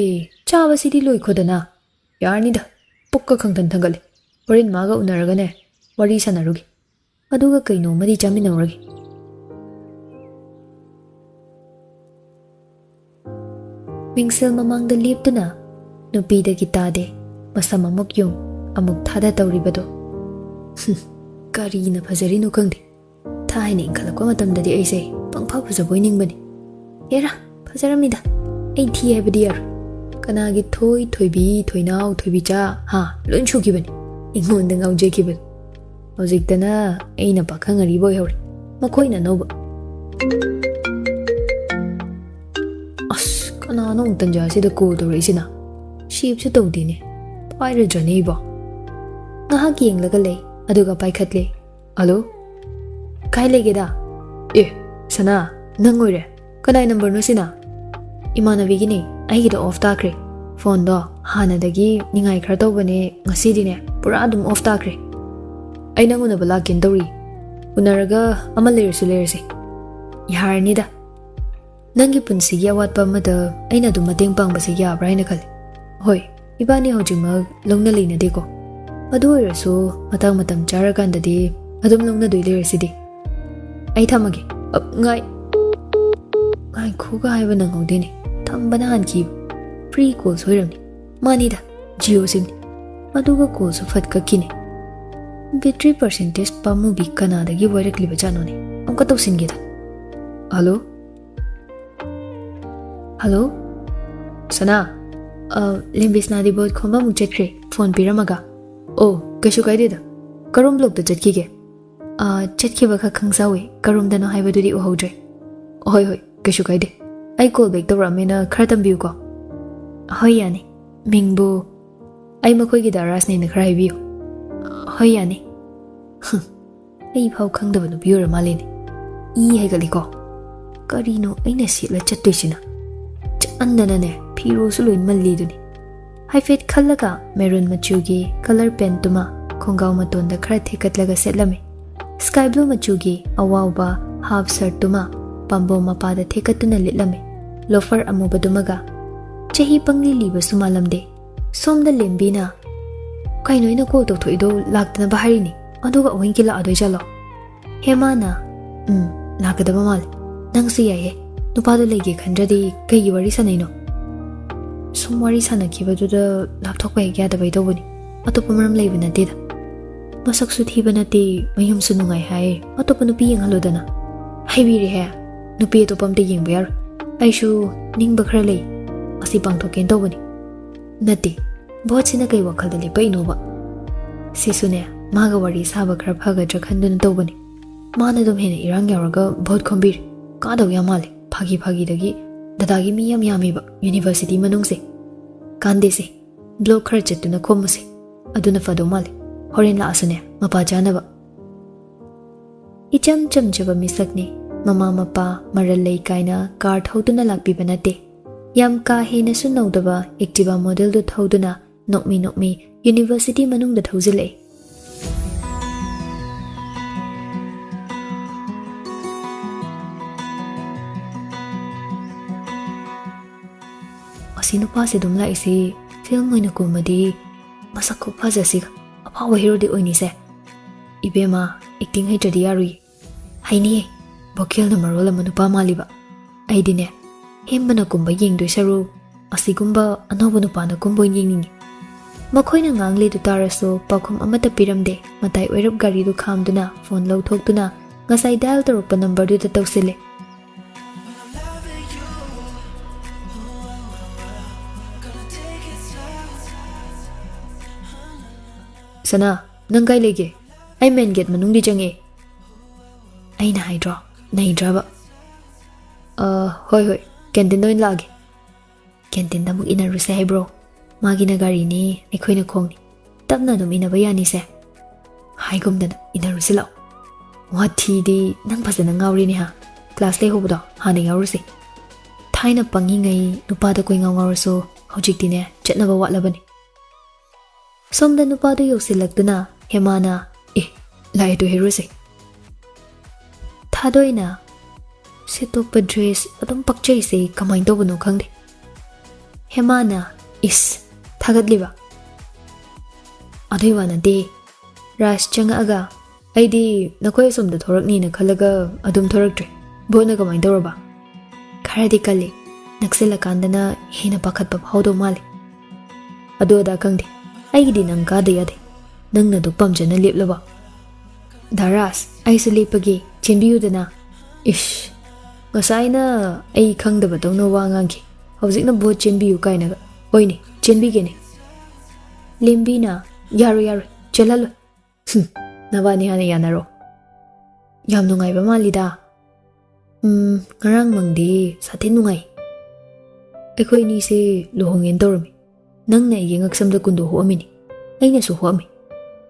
ꯆꯥꯕꯁꯤꯗꯤ ꯂꯣꯏꯈꯣꯗꯅ꯫" "ꯌꯥꯔꯅꯤꯗ, ꯄꯨꯛꯀ ꯈꯪꯊꯟ ꯊꯟꯒꯠꯂꯦ꯫ ꯍꯣꯔꯦꯟ ꯃꯥꯒ ꯎꯅꯔꯒꯅꯦ, ꯋꯥꯔꯤ ꯁꯥꯟꯅꯔꯨꯒꯦ꯫ ꯑꯗꯨꯒ ꯀꯩꯅꯣꯝꯃꯗꯤ ꯆꯥꯃꯤꯟꯅꯧꯔꯒꯦ꯫" ꯃꯤꯡꯁꯦꯜ ꯃꯃꯥꯡꯗ ꯂꯦꯞꯇꯨꯅ ꯅꯨꯄꯤꯗꯒꯤ ꯇꯥꯗꯦ, ꯃꯁꯝ ꯑꯃꯨꯛ ꯌꯨꯡ, ꯑꯃꯨꯛ ꯊꯥꯗ ꯇꯧꯔꯤꯕꯗꯣ꯫ ꯍꯨꯝ, ꯀꯔꯤꯅ ꯐꯖꯔꯤꯅꯣ ꯈꯪꯗꯦ꯫ ꯊꯥꯏꯅ ꯏꯟꯈꯠꯂꯛꯄ ꯃꯇꯝꯗꯗꯤ ꯑꯩꯁꯦ ꯄꯪꯐ ꯐꯖꯕꯣꯏ ꯅꯤꯡꯕꯅꯤ꯫ ꯑꯦꯔꯥ, ꯐꯖꯔꯝꯃꯤꯗ꯫ ꯑꯩ ꯊꯤ ꯍꯥꯏꯕꯗꯤ ꯌꯥꯔꯣꯏ꯫ ꯀꯅꯥꯒꯤ ꯊꯣꯏ, ꯊꯣꯏꯕꯤ, ꯊꯣꯏꯅꯥꯎ, ꯊꯣꯏꯕꯤꯆꯥ, ꯍꯥ, ꯂꯣꯏ ꯁꯨꯈꯤꯕꯅꯤ꯫ ꯑꯩꯉꯣꯟꯗ ꯉꯥꯎꯖꯈꯤꯕꯅꯤ꯫ ꯍꯧꯖꯤꯛꯇꯅ ꯑꯩꯅ ꯄꯥꯈꯪ ꯑꯔꯤꯕ ꯑꯣꯏꯍꯧꯔꯦ, ꯃꯈꯣꯏꯅ ꯑꯅꯧꯕ꯫ ꯑꯁ, ꯀꯅꯥꯅꯣ ꯑꯃꯨꯛ ꯇꯟꯖꯥꯁꯤꯗ ꯀꯣꯜ ꯇꯧꯔꯛꯏꯁꯤꯅ? ꯁꯦꯞꯁꯨ ꯇꯧꯗꯦꯅꯦ, ꯄꯥꯏꯔꯗ꯭ꯔꯅꯦ ꯑꯩꯕꯣ? ꯉꯥꯏꯍꯥꯛ ꯌꯦꯡꯂꯒ ꯂꯩ, ꯑꯗꯨꯒ ꯄꯥꯏꯈꯠꯂꯦ꯫ "ꯍꯜꯂꯣ? ꯀꯥꯏ ꯂꯩꯒꯦꯗ?" "ꯑꯦ, ꯁꯅꯥ, ꯅꯪ ꯑꯣꯏꯔꯦ? ꯀꯅꯥꯏ ꯅꯝꯕꯔꯅꯣ ꯁꯤꯅ?" "ꯏꯃꯥꯟꯅꯕꯤꯒꯤꯅꯦ, ꯑꯩꯒꯤꯗꯣ ꯑꯣꯐ ꯇꯥꯈ꯭ꯔꯦ꯫ ꯐꯣꯟꯗꯣ ꯍꯥꯟꯅꯗꯒꯤ ꯅꯤꯡꯉꯥꯏ ꯈꯔ ꯇꯧꯕꯅꯦ, ꯉꯁꯤꯗꯤꯅꯦ ꯄꯨꯔꯥ ꯑꯗꯨꯝ ꯑꯣꯐ ꯇꯥꯈ꯭ꯔꯦ꯫ ꯑꯩ ꯅꯪ ꯎꯅꯕ ꯂꯥꯛꯀꯦꯅ ꯇꯧꯔꯤ꯫ ꯎꯅꯔꯒ ꯑꯃ ꯂꯩꯔꯁꯨ ꯂꯩꯔꯁꯦ꯫ ꯌꯥꯔꯅꯤꯗ꯫ ꯅꯪꯒꯤ ꯄꯨꯟꯁꯤꯒꯤ ꯑꯋꯥꯠꯄ ꯑꯃꯗ ꯑꯩꯅ ꯑꯗꯨꯝ ꯃꯇꯦꯡ ꯄꯥꯡꯕꯁꯦ ꯌꯥꯕ꯭ꯔꯥ ꯍꯥꯏꯅ ꯈꯜꯂꯤ꯫ ꯍꯣꯏ, ꯏꯕꯥꯅꯤ ꯍꯧꯖꯤꯛꯃꯛ ꯂꯧꯅ ꯂꯩꯅꯗꯦꯀꯣ꯫ ꯑꯗꯨ ꯑꯣꯏꯔꯁꯨ ꯃꯇꯥꯡ ꯃꯇꯝ ꯆꯥꯔꯀꯥꯟꯗꯗꯤ ꯑꯗꯨꯝ ꯂꯧꯅꯗꯣꯏ ꯂꯩꯔꯁꯤꯗꯤ꯫ ꯑꯩ ꯊꯝꯃꯒꯦ꯫ ꯑ, ꯉꯥꯏ-, ꯉꯥꯏꯈꯣꯒ ꯍꯥꯏꯕ ꯅꯪꯍꯧꯗꯦꯅꯦ꯫ ꯊꯝꯕꯅ ꯍꯥꯟꯈꯤ꯫ Free call ꯁꯣꯏꯔꯝꯅꯤ꯫ ꯃꯥꯅꯤꯗ, ꯖꯤꯑꯣ ꯁꯤꯝꯅꯤ꯫ ꯑꯗꯨꯒ ꯀꯣꯜꯁꯨ ꯐꯠ ꯀꯛꯈꯤꯅꯦ꯫ Battery percentage ꯄꯥꯝꯃꯨꯕꯤ ꯀꯅꯥꯗꯒꯤ ꯋꯥꯏꯔꯛꯂꯤꯕ ꯖꯥꯠꯅꯣꯅꯦ? ꯑꯃꯨꯛꯀ ꯇꯧꯁꯤꯟꯒꯦꯗ꯫ ꯍꯜꯂꯣ? ꯍꯜꯂꯣ? ꯁꯅꯥ? ꯑ, ꯂꯦꯝꯕꯤꯁꯅꯥꯗꯤ ꯚꯣꯠ ꯈꯣꯝꯕ ꯑꯃꯨꯛ ꯆꯠꯈ꯭ꯔꯦ, ꯐꯣꯟ ꯄꯤꯔꯝꯃꯒ꯫ ꯑꯣ, ꯀꯩꯁꯨ ꯀꯥꯏꯗꯦꯗ꯫ ꯀꯔꯣꯝ ꯕ꯭ꯂꯣꯛꯇ ꯆꯠꯈꯤꯒꯦ? ꯑ, ꯆꯠꯈꯤꯕ ꯈꯛ ꯈꯪꯖꯍꯧꯋꯦ, ꯀꯔꯣꯝꯗꯅꯣ ꯍꯥꯏꯕꯗꯨꯗꯤ ꯎꯍꯧꯗ꯭ꯔꯦ꯫ ꯍꯣꯏ, ꯍꯣꯏ, ꯀꯩꯁꯨ ꯀꯥꯏꯗꯦ꯫ ꯑꯩ ꯀꯣꯜ ꯕꯦꯛ ꯇꯧꯔꯛꯑꯝꯃꯦꯅ ꯈꯔ ꯇꯝꯕꯤꯌꯨꯀꯣ꯫ ꯍꯣꯏ, ꯌꯥꯅꯤ꯫ ꯃꯤꯡꯕꯨ? ꯑꯩ ꯃꯈꯣꯏꯒꯤ ꯗꯥ ꯔꯥꯖꯅꯦꯅ ꯈꯔ ꯍꯥꯏꯕꯤꯌꯨ꯫ ꯍꯣꯏ, ꯌꯥꯅꯤ꯫ ꯍꯨꯝ, ꯑꯩ ꯐꯥꯎ ꯈꯪꯗꯕ ꯅꯨꯄꯤ ꯑꯣꯏꯔ ꯃꯥꯜꯂꯦꯅꯦ꯫ ꯏ ꯍꯥꯏꯒꯠꯂꯤꯀꯣ꯫ ꯀꯔꯤꯅꯣ ꯑꯩꯅ ꯁꯦꯠꯂ ꯆꯠꯇꯣꯏꯁꯤꯅ? ꯆꯠꯃꯟꯗꯅꯅꯦ, ꯐꯤꯔꯣꯜꯁꯨ ꯂꯣꯏ ꯃꯜꯂꯤꯗꯨꯅꯤ꯫ ꯍꯥꯏꯐꯦꯠ ꯈꯜꯂꯒ ꯃꯦꯔꯨꯟ ꯃꯆꯨꯒꯤ ꯀꯂꯔ ꯄꯦꯟꯠꯇꯨꯃ ꯈꯣꯡꯒ꯭ꯔꯥꯎ ꯃꯇꯣꯟꯗ ꯈꯔ ꯊꯦꯛꯀꯠꯂꯒ ꯁꯦꯠꯂꯝꯃꯤ꯫ ꯁ꯭ꯀꯥꯏ ꯕ꯭ꯂꯨ ꯃꯆꯨꯒꯤ ꯑꯋꯥꯎꯕ ꯍꯥꯐ ꯁꯔꯠꯇꯨꯃ ꯄꯥꯝꯕꯣꯝ ꯃꯄꯥꯗ ꯊꯦꯛꯀꯠꯇꯨꯅ ꯂꯤꯠꯂꯝꯃꯤ꯫ ꯂꯣꯐꯔ ꯑꯃꯨꯕꯗꯨꯃꯒ꯫ ꯆꯍꯤ ꯄꯪꯂꯤ ꯂꯤꯕꯁꯨ ꯃꯥꯜꯂꯝꯗꯦ꯫ ꯁꯣꯝꯗ ꯂꯦꯝꯕꯤꯅ, "ꯀꯩꯅꯣ ꯑꯩꯅ ꯀꯣꯜ ꯇꯧꯊꯣꯛꯏꯗꯣ? ꯂꯥꯛꯇꯅꯕ ꯍꯥꯏꯔꯤꯅꯤ, ꯑꯗꯨꯒ ꯑꯃꯨꯛ ꯍꯦꯟꯀꯠꯂꯛꯑꯗꯣꯏ ꯖꯥꯠꯂꯣ?" ꯍꯦꯃꯥꯅ, "ꯎꯝ, ꯂꯥꯛꯀꯗꯕ ꯃꯥꯜꯂꯦ꯫ ꯅꯪꯁꯨ ꯌꯥꯏꯌꯦ꯫ ꯅꯨꯄꯥꯗꯣ ꯂꯩꯒꯦ ꯈꯟꯗ꯭ꯔꯗꯤ ꯀꯩꯒꯤ ꯋꯥꯔꯤ ꯁꯥꯟꯅꯩꯅꯣ?" "ꯁꯨꯝ ꯋꯥꯔꯤ ꯁꯥꯟꯅꯈꯤꯕꯗꯨꯗ ꯂꯥꯞꯊꯣꯛꯄ ꯍꯦꯛ ꯌꯥꯗꯕꯩ ꯇꯧꯕꯅꯤ꯫ ꯑꯇꯣꯞꯄ ꯃꯔꯝ ꯂꯩꯕ ꯅꯠꯇꯦꯗ꯫ ꯃꯁꯛꯁꯨ ꯊꯤꯕ ꯅꯠꯇꯦ, ꯃꯌꯨꯝꯁꯨ ꯅꯨꯡꯉꯥꯏ ꯍꯥꯏꯌꯦ꯫ ꯑꯇꯣꯞꯄ ꯅꯨꯄꯤ ꯌꯦꯡꯍꯜꯂꯣꯗꯅ꯫" "ꯍꯩꯕꯤꯔꯦꯍꯦ꯫ ꯅꯨꯄꯤ ꯑꯇꯣꯞꯄ ꯑꯝꯇ ꯌꯦꯡꯕ ꯌꯥꯔꯣꯏ꯫ ꯑꯩꯁꯨ ꯅꯤꯡꯕ ꯈꯔ ꯂꯩ꯫ ꯑꯁꯤ ꯄꯥꯡꯊꯣꯛꯀꯦꯅ ꯇꯧꯕꯅꯤ꯫" "ꯅꯠꯇꯦ, ꯚꯣꯠꯁꯤꯅ ꯀꯩ ꯋꯥꯈꯜꯗ ꯂꯦꯞꯄꯛꯏꯅꯣꯕ?" "ꯁꯤꯁꯨꯅꯦ, ꯃꯥꯒ ꯋꯥꯔꯤ ꯁꯥꯕ ꯈꯔ ꯐꯒꯗ꯭ꯔꯥ ꯈꯟꯗꯨꯅ ꯇꯧꯕꯅꯤ꯫ ꯃꯥꯅ ꯑꯗꯨꯝ ꯍꯦꯟꯅ ꯏꯔꯥꯡ ꯌꯥꯎꯔꯒ ꯚꯣꯠ ꯈꯣꯝꯕꯤꯔꯦ꯫ ꯀꯥꯗꯧ ꯌꯥꯝ ꯃꯥꯜꯂꯦ꯫ ꯐꯥꯒꯤ ꯐꯥꯒꯤꯗꯒꯤ ꯗꯗꯥꯒꯤ ꯃꯤ ꯌꯥꯝ ꯌꯥꯝꯃꯦꯕ ꯌꯨꯅꯤꯚꯔꯁꯤꯇꯤ ꯃꯅꯨꯡꯁꯦ꯫ ꯀꯥꯟꯗꯦꯁꯦ, ꯕ꯭ꯂꯣꯛ ꯈꯔ ꯆꯠꯇꯨꯅ ꯈꯣꯝꯃꯨꯁꯦ꯫ ꯑꯗꯨꯅ ꯐꯗꯧ ꯃꯥꯜꯂꯦ꯫ ꯍꯣꯔꯦꯟ ꯂꯥꯛꯑꯁꯨꯅꯦ, ꯃꯄꯥ ꯆꯥꯅꯕ꯫" ꯏꯆꯝ ꯆꯝꯖꯕ ꯃꯤꯁꯛꯅꯤ꯫ ꯃꯃꯥ ꯃꯄꯥ, ꯃꯔꯜ ꯂꯩ ꯀꯥꯏꯅ ꯀꯥꯔ ꯊꯧꯗꯨꯅ ꯂꯥꯛꯄꯤꯕ ꯅꯠꯇꯦ꯫ ꯌꯥꯝ ꯀꯥ ꯍꯦꯟꯅꯁꯨ ꯅꯧꯗꯕ Activa modelꯗꯨ ꯊꯧꯗꯨꯅ ꯅꯣꯛꯃꯤ ꯅꯣꯛꯃꯤ university ꯃꯅꯨꯡꯗ ꯊꯧꯖꯤꯜꯂꯛꯏ꯫ ꯑꯁꯤ ꯅꯨꯄꯥꯁꯦ ꯑꯗꯨꯝ ꯂꯥꯛꯏꯁꯤ film ꯑꯣꯏꯅ ꯀꯨꯝꯃꯗꯤ ꯃꯁꯛ ꯈꯨꯐꯖꯁꯤꯒ ꯑꯐꯥꯎꯕ heroꯗꯤ ꯑꯣꯏꯅꯤꯁꯦ꯫ ꯏꯕꯦꯝꯃ, acting ꯍꯩꯇ꯭ꯔꯗꯤ ꯌꯥꯔꯨꯏ꯫ ꯍꯩꯅꯤꯌꯦ, vocalꯅ ꯃꯔꯣꯜ ꯑꯃ ꯅꯨꯄꯥ ꯃꯥꯜꯂꯤꯕ꯫ ꯑꯩꯗꯤꯅꯦ, ꯍꯦꯝꯕꯅ ꯀꯨꯝꯕ ꯌꯦꯡꯗꯣꯏ ꯁꯔꯨꯛ ꯑꯁꯤꯒꯨꯝꯕ ꯑꯅꯧꯕ ꯅꯨꯄꯥꯅ ꯀꯨꯝꯕ ꯑꯣꯏꯅ ꯌꯦꯡꯅꯤꯡꯉꯤ꯫ ꯃꯈꯣꯏꯅ ꯉꯥꯡꯂꯤꯗꯨ ꯇꯥꯔꯁꯨ ꯄꯥꯎꯈꯨꯝ ꯑꯃꯠꯇ ꯄꯤꯔꯝꯗꯦ꯫ ꯃꯇꯥꯏ ꯑꯣꯏꯔꯞ ꯒꯥꯔꯤꯗꯨ ꯈꯥꯝꯗꯨꯅ phone ꯂꯧꯊꯣꯛꯇꯨꯅ ꯉꯁꯥꯏ dial ꯇꯧꯔꯛꯄ numberꯗꯨꯗ ꯇꯧꯁꯤꯜꯂꯦ꯫ ꯁꯅꯥ, ꯅꯪ ꯀꯥꯏ ꯂꯩꯒꯦ? ꯑꯩ main gate ꯃꯅꯨꯡꯗꯤ ꯆꯪꯉꯦ꯫ ꯑꯩꯅ ꯍꯥꯏꯗ꯭ꯔꯣ? ꯅꯩꯗ꯭ꯔꯕ? ꯑ, ꯍꯣꯏ, ꯍꯣꯏ, canteenꯗ ꯑꯣꯏꯅ ꯂꯥꯛꯑꯒꯦ꯫ Canteenꯗ ꯑꯃꯨꯛ ꯏꯟꯅꯔꯨꯁꯦ ꯍꯥꯏꯕ꯭ꯔꯣ? ꯃꯥꯒꯤꯅ ꯒꯥꯔꯤꯅꯤ, ꯑꯩꯈꯣꯏꯅ ꯈꯣꯡꯅꯤ꯫ ꯇꯞꯅ ꯑꯗꯨꯝ ꯏꯟꯅꯕ ꯌꯥꯅꯤꯁꯦ꯫ ꯍꯥꯏꯒꯨꯝꯗꯅ ꯏꯟꯅꯔꯨꯁꯤ ꯂꯥꯛꯑꯣ꯫ ꯋꯥꯊꯤꯗꯤ ꯅꯪ ꯐꯖꯅ ꯉꯥꯎꯔꯦꯅꯦ ꯍꯥ? Class ꯂꯩꯍꯧꯕꯗꯣ ꯍꯥꯟꯅ ꯌꯥꯎꯔꯨꯁꯤ꯫ ꯊꯥꯏꯅ ꯄꯪꯉꯤꯉꯩ ꯅꯨꯄꯥꯗ ꯀꯣꯏꯉꯥꯎ ꯉꯥꯎꯔꯁꯨ ꯍꯧꯖꯤꯛꯇꯤꯅꯦ ꯆꯠꯅꯕ ꯋꯥꯠꯂꯕꯅꯤ꯫ ꯁꯣꯝꯗ ꯅꯨꯄꯥꯗꯨ ꯌꯧꯁꯤꯜꯂꯛꯇꯨꯅ ꯍꯦꯃꯥꯅ, "ꯑꯦ, ꯂꯥꯛꯑꯦ ꯇꯨ ꯍꯦꯔꯣꯁꯦ꯫" ꯊꯥꯗꯣꯏꯅ, "ꯁꯦꯠꯇꯣꯛꯄ dress ꯑꯗꯨꯝ ꯄꯛꯆꯩꯁꯦ ꯀꯃꯥꯏꯅ ꯇꯧꯕꯅꯣ ꯈꯪꯗꯦ꯫" ꯍꯦꯃꯥꯅ, "ꯏꯁ, ꯊꯥꯒꯠꯂꯤꯕ?" ꯑꯗꯨꯏ ꯋꯥ ꯅꯠꯇꯦ꯫ ꯔꯥꯖ ꯆꯪꯉꯛꯑꯒ, "ꯑꯩꯗꯤ ꯅꯈꯣꯏ ꯑꯁꯣꯝꯗ ꯊꯣꯔꯛꯅꯤꯅ ꯈꯜꯂꯒ ꯑꯗꯨꯝ ꯊꯣꯔꯛꯇ꯭ꯔꯦ꯫ ꯚꯣꯠꯅ ꯀꯃꯥꯏꯅ ꯇꯧꯔꯕ?" "ꯈꯔꯗꯤ ꯀꯜꯂꯤ꯫ ꯅꯛꯁꯤꯜꯂꯀꯥꯟꯗꯅ ꯍꯦꯟꯅ ꯄꯥꯈꯠꯄ ꯐꯥꯎꯗꯧ ꯃꯥꯜꯂꯤ꯫" "ꯑꯗꯨ ꯑꯗꯥ ꯈꯪꯗꯦ꯫ ꯑꯩꯒꯤꯗꯤ ꯅꯪ ꯀꯥꯗ ꯌꯥꯗꯦ꯫ ꯅꯪꯅ ꯑꯗꯨꯛ ꯄꯥꯝꯖꯅ ꯂꯦꯞꯂꯕ꯫" "ꯗꯥ ꯔꯥꯖ, ꯑꯩꯁꯨ ꯂꯦꯞꯄꯒꯦ, ꯆꯦꯟꯕꯤꯌꯨꯗꯅ꯫" "ꯏꯁ, ꯉꯁꯥꯏꯅ ꯑꯩ ꯈꯪꯗꯕꯗꯧꯅ ꯋꯥ ꯉꯥꯡꯈꯤ꯫ ꯍꯧꯖꯤꯛꯅ ꯚꯣꯠ ꯆꯦꯟꯕꯤꯌꯨ ꯀꯥꯏꯅꯒ꯫ ꯍꯣꯏꯅꯦ, ꯆꯦꯟꯕꯤꯒꯦꯅꯦ꯫" ꯂꯦꯝꯕꯤꯅ, "ꯌꯥꯔꯣꯏ, ꯌꯥꯔꯣꯏ, ꯆꯦꯜꯍꯜꯂꯣꯏ꯫" "ꯍꯨꯝ, ꯅꯕꯥꯅꯤ ꯍꯥꯟꯅ ꯌꯥꯅꯔꯣ꯫" "ꯌꯥꯝ ꯅꯨꯡꯉꯥꯏꯕ ꯃꯥꯜꯂꯤꯗ꯫" "ꯎꯝ, ꯉꯔꯥꯡ ꯃꯪꯗꯤ ꯁꯥꯊꯤ ꯅꯨꯡꯉꯥꯏ꯫ ꯑꯩꯈꯣꯏ ꯑꯅꯤꯁꯦ ꯂꯨꯍꯣꯡꯉꯦꯅ ꯇꯧꯔꯝꯃꯤ꯫ ꯅꯪꯅ ꯑꯩꯒꯤ ꯉꯛꯁꯝꯗ ꯀꯨꯟꯗꯣ ꯍꯨꯛꯑꯝꯃꯤꯅꯤ꯫ ꯑꯩꯅꯁꯨ ꯍꯨꯛꯑꯝꯃꯤ꯫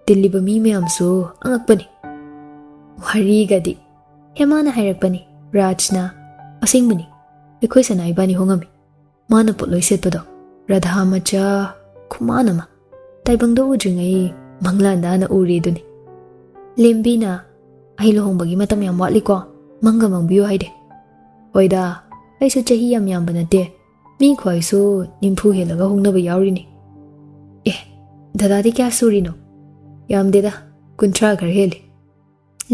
ꯇꯤꯜꯂꯤꯕ ꯃꯤ ꯃꯌꯥꯝꯁꯨ ꯑꯉꯛꯄꯅꯤ꯫" ꯋꯥꯔꯤꯒꯗꯤ꯫ ꯍꯦꯃꯥꯅ ꯍꯥꯏꯔꯛꯄꯅꯤ, ꯔꯥꯖꯅ, "ꯑꯁꯦꯡꯕꯅꯤ, ꯑꯩꯈꯣꯏ ꯁꯅꯥ ꯏꯕꯥꯅꯤ ꯍꯣꯡꯉꯝꯃꯤ꯫" ꯃꯥꯅ ꯄꯣꯠꯂꯣꯏ ꯁꯦꯠꯄꯗꯣ ꯔꯥꯙꯥ ꯃꯆꯥ ꯈꯨꯃꯥꯟ ꯑꯃ, ꯇꯥꯏꯕꯪꯗ ꯎꯗ꯭ꯔꯤꯉꯩ ꯃꯪꯂꯥꯟꯗ ꯍꯥꯟꯅ ꯎꯔꯦ ꯑꯗꯨꯅꯤ꯫ ꯂꯦꯝꯕꯤꯅ, "ꯑꯩ ꯂꯨꯍꯣꯡꯕꯒꯤ ꯃꯇꯝ ꯌꯥꯝ ꯋꯥꯠꯂꯤꯀꯣ, ꯃꯪꯒ ꯃꯪꯕꯤꯌꯨ ꯍꯥꯏꯗꯦ꯫ ꯍꯣꯏꯗ, ꯑꯩꯁꯨ ꯆꯍꯤ ꯌꯥꯝ ꯌꯥꯝꯕ ꯅꯠꯇꯦ, ꯃꯤ ꯈ꯭ꯋꯥꯏꯁꯨ ꯅꯤꯝꯐꯨ ꯍꯦꯜꯂꯒ ꯍꯣꯡꯅꯕ ꯌꯥꯎꯔꯤꯅꯤ꯫ ꯑꯦ, ꯗꯗꯥꯗꯤ ꯀꯌꯥ ꯁꯨꯔꯤꯅꯣ?" "ꯌꯥꯝꯗꯦꯗ, ꯀꯨꯟꯊ꯭ꯔꯥ ꯈꯔ ꯍꯦꯜꯂꯤ꯫"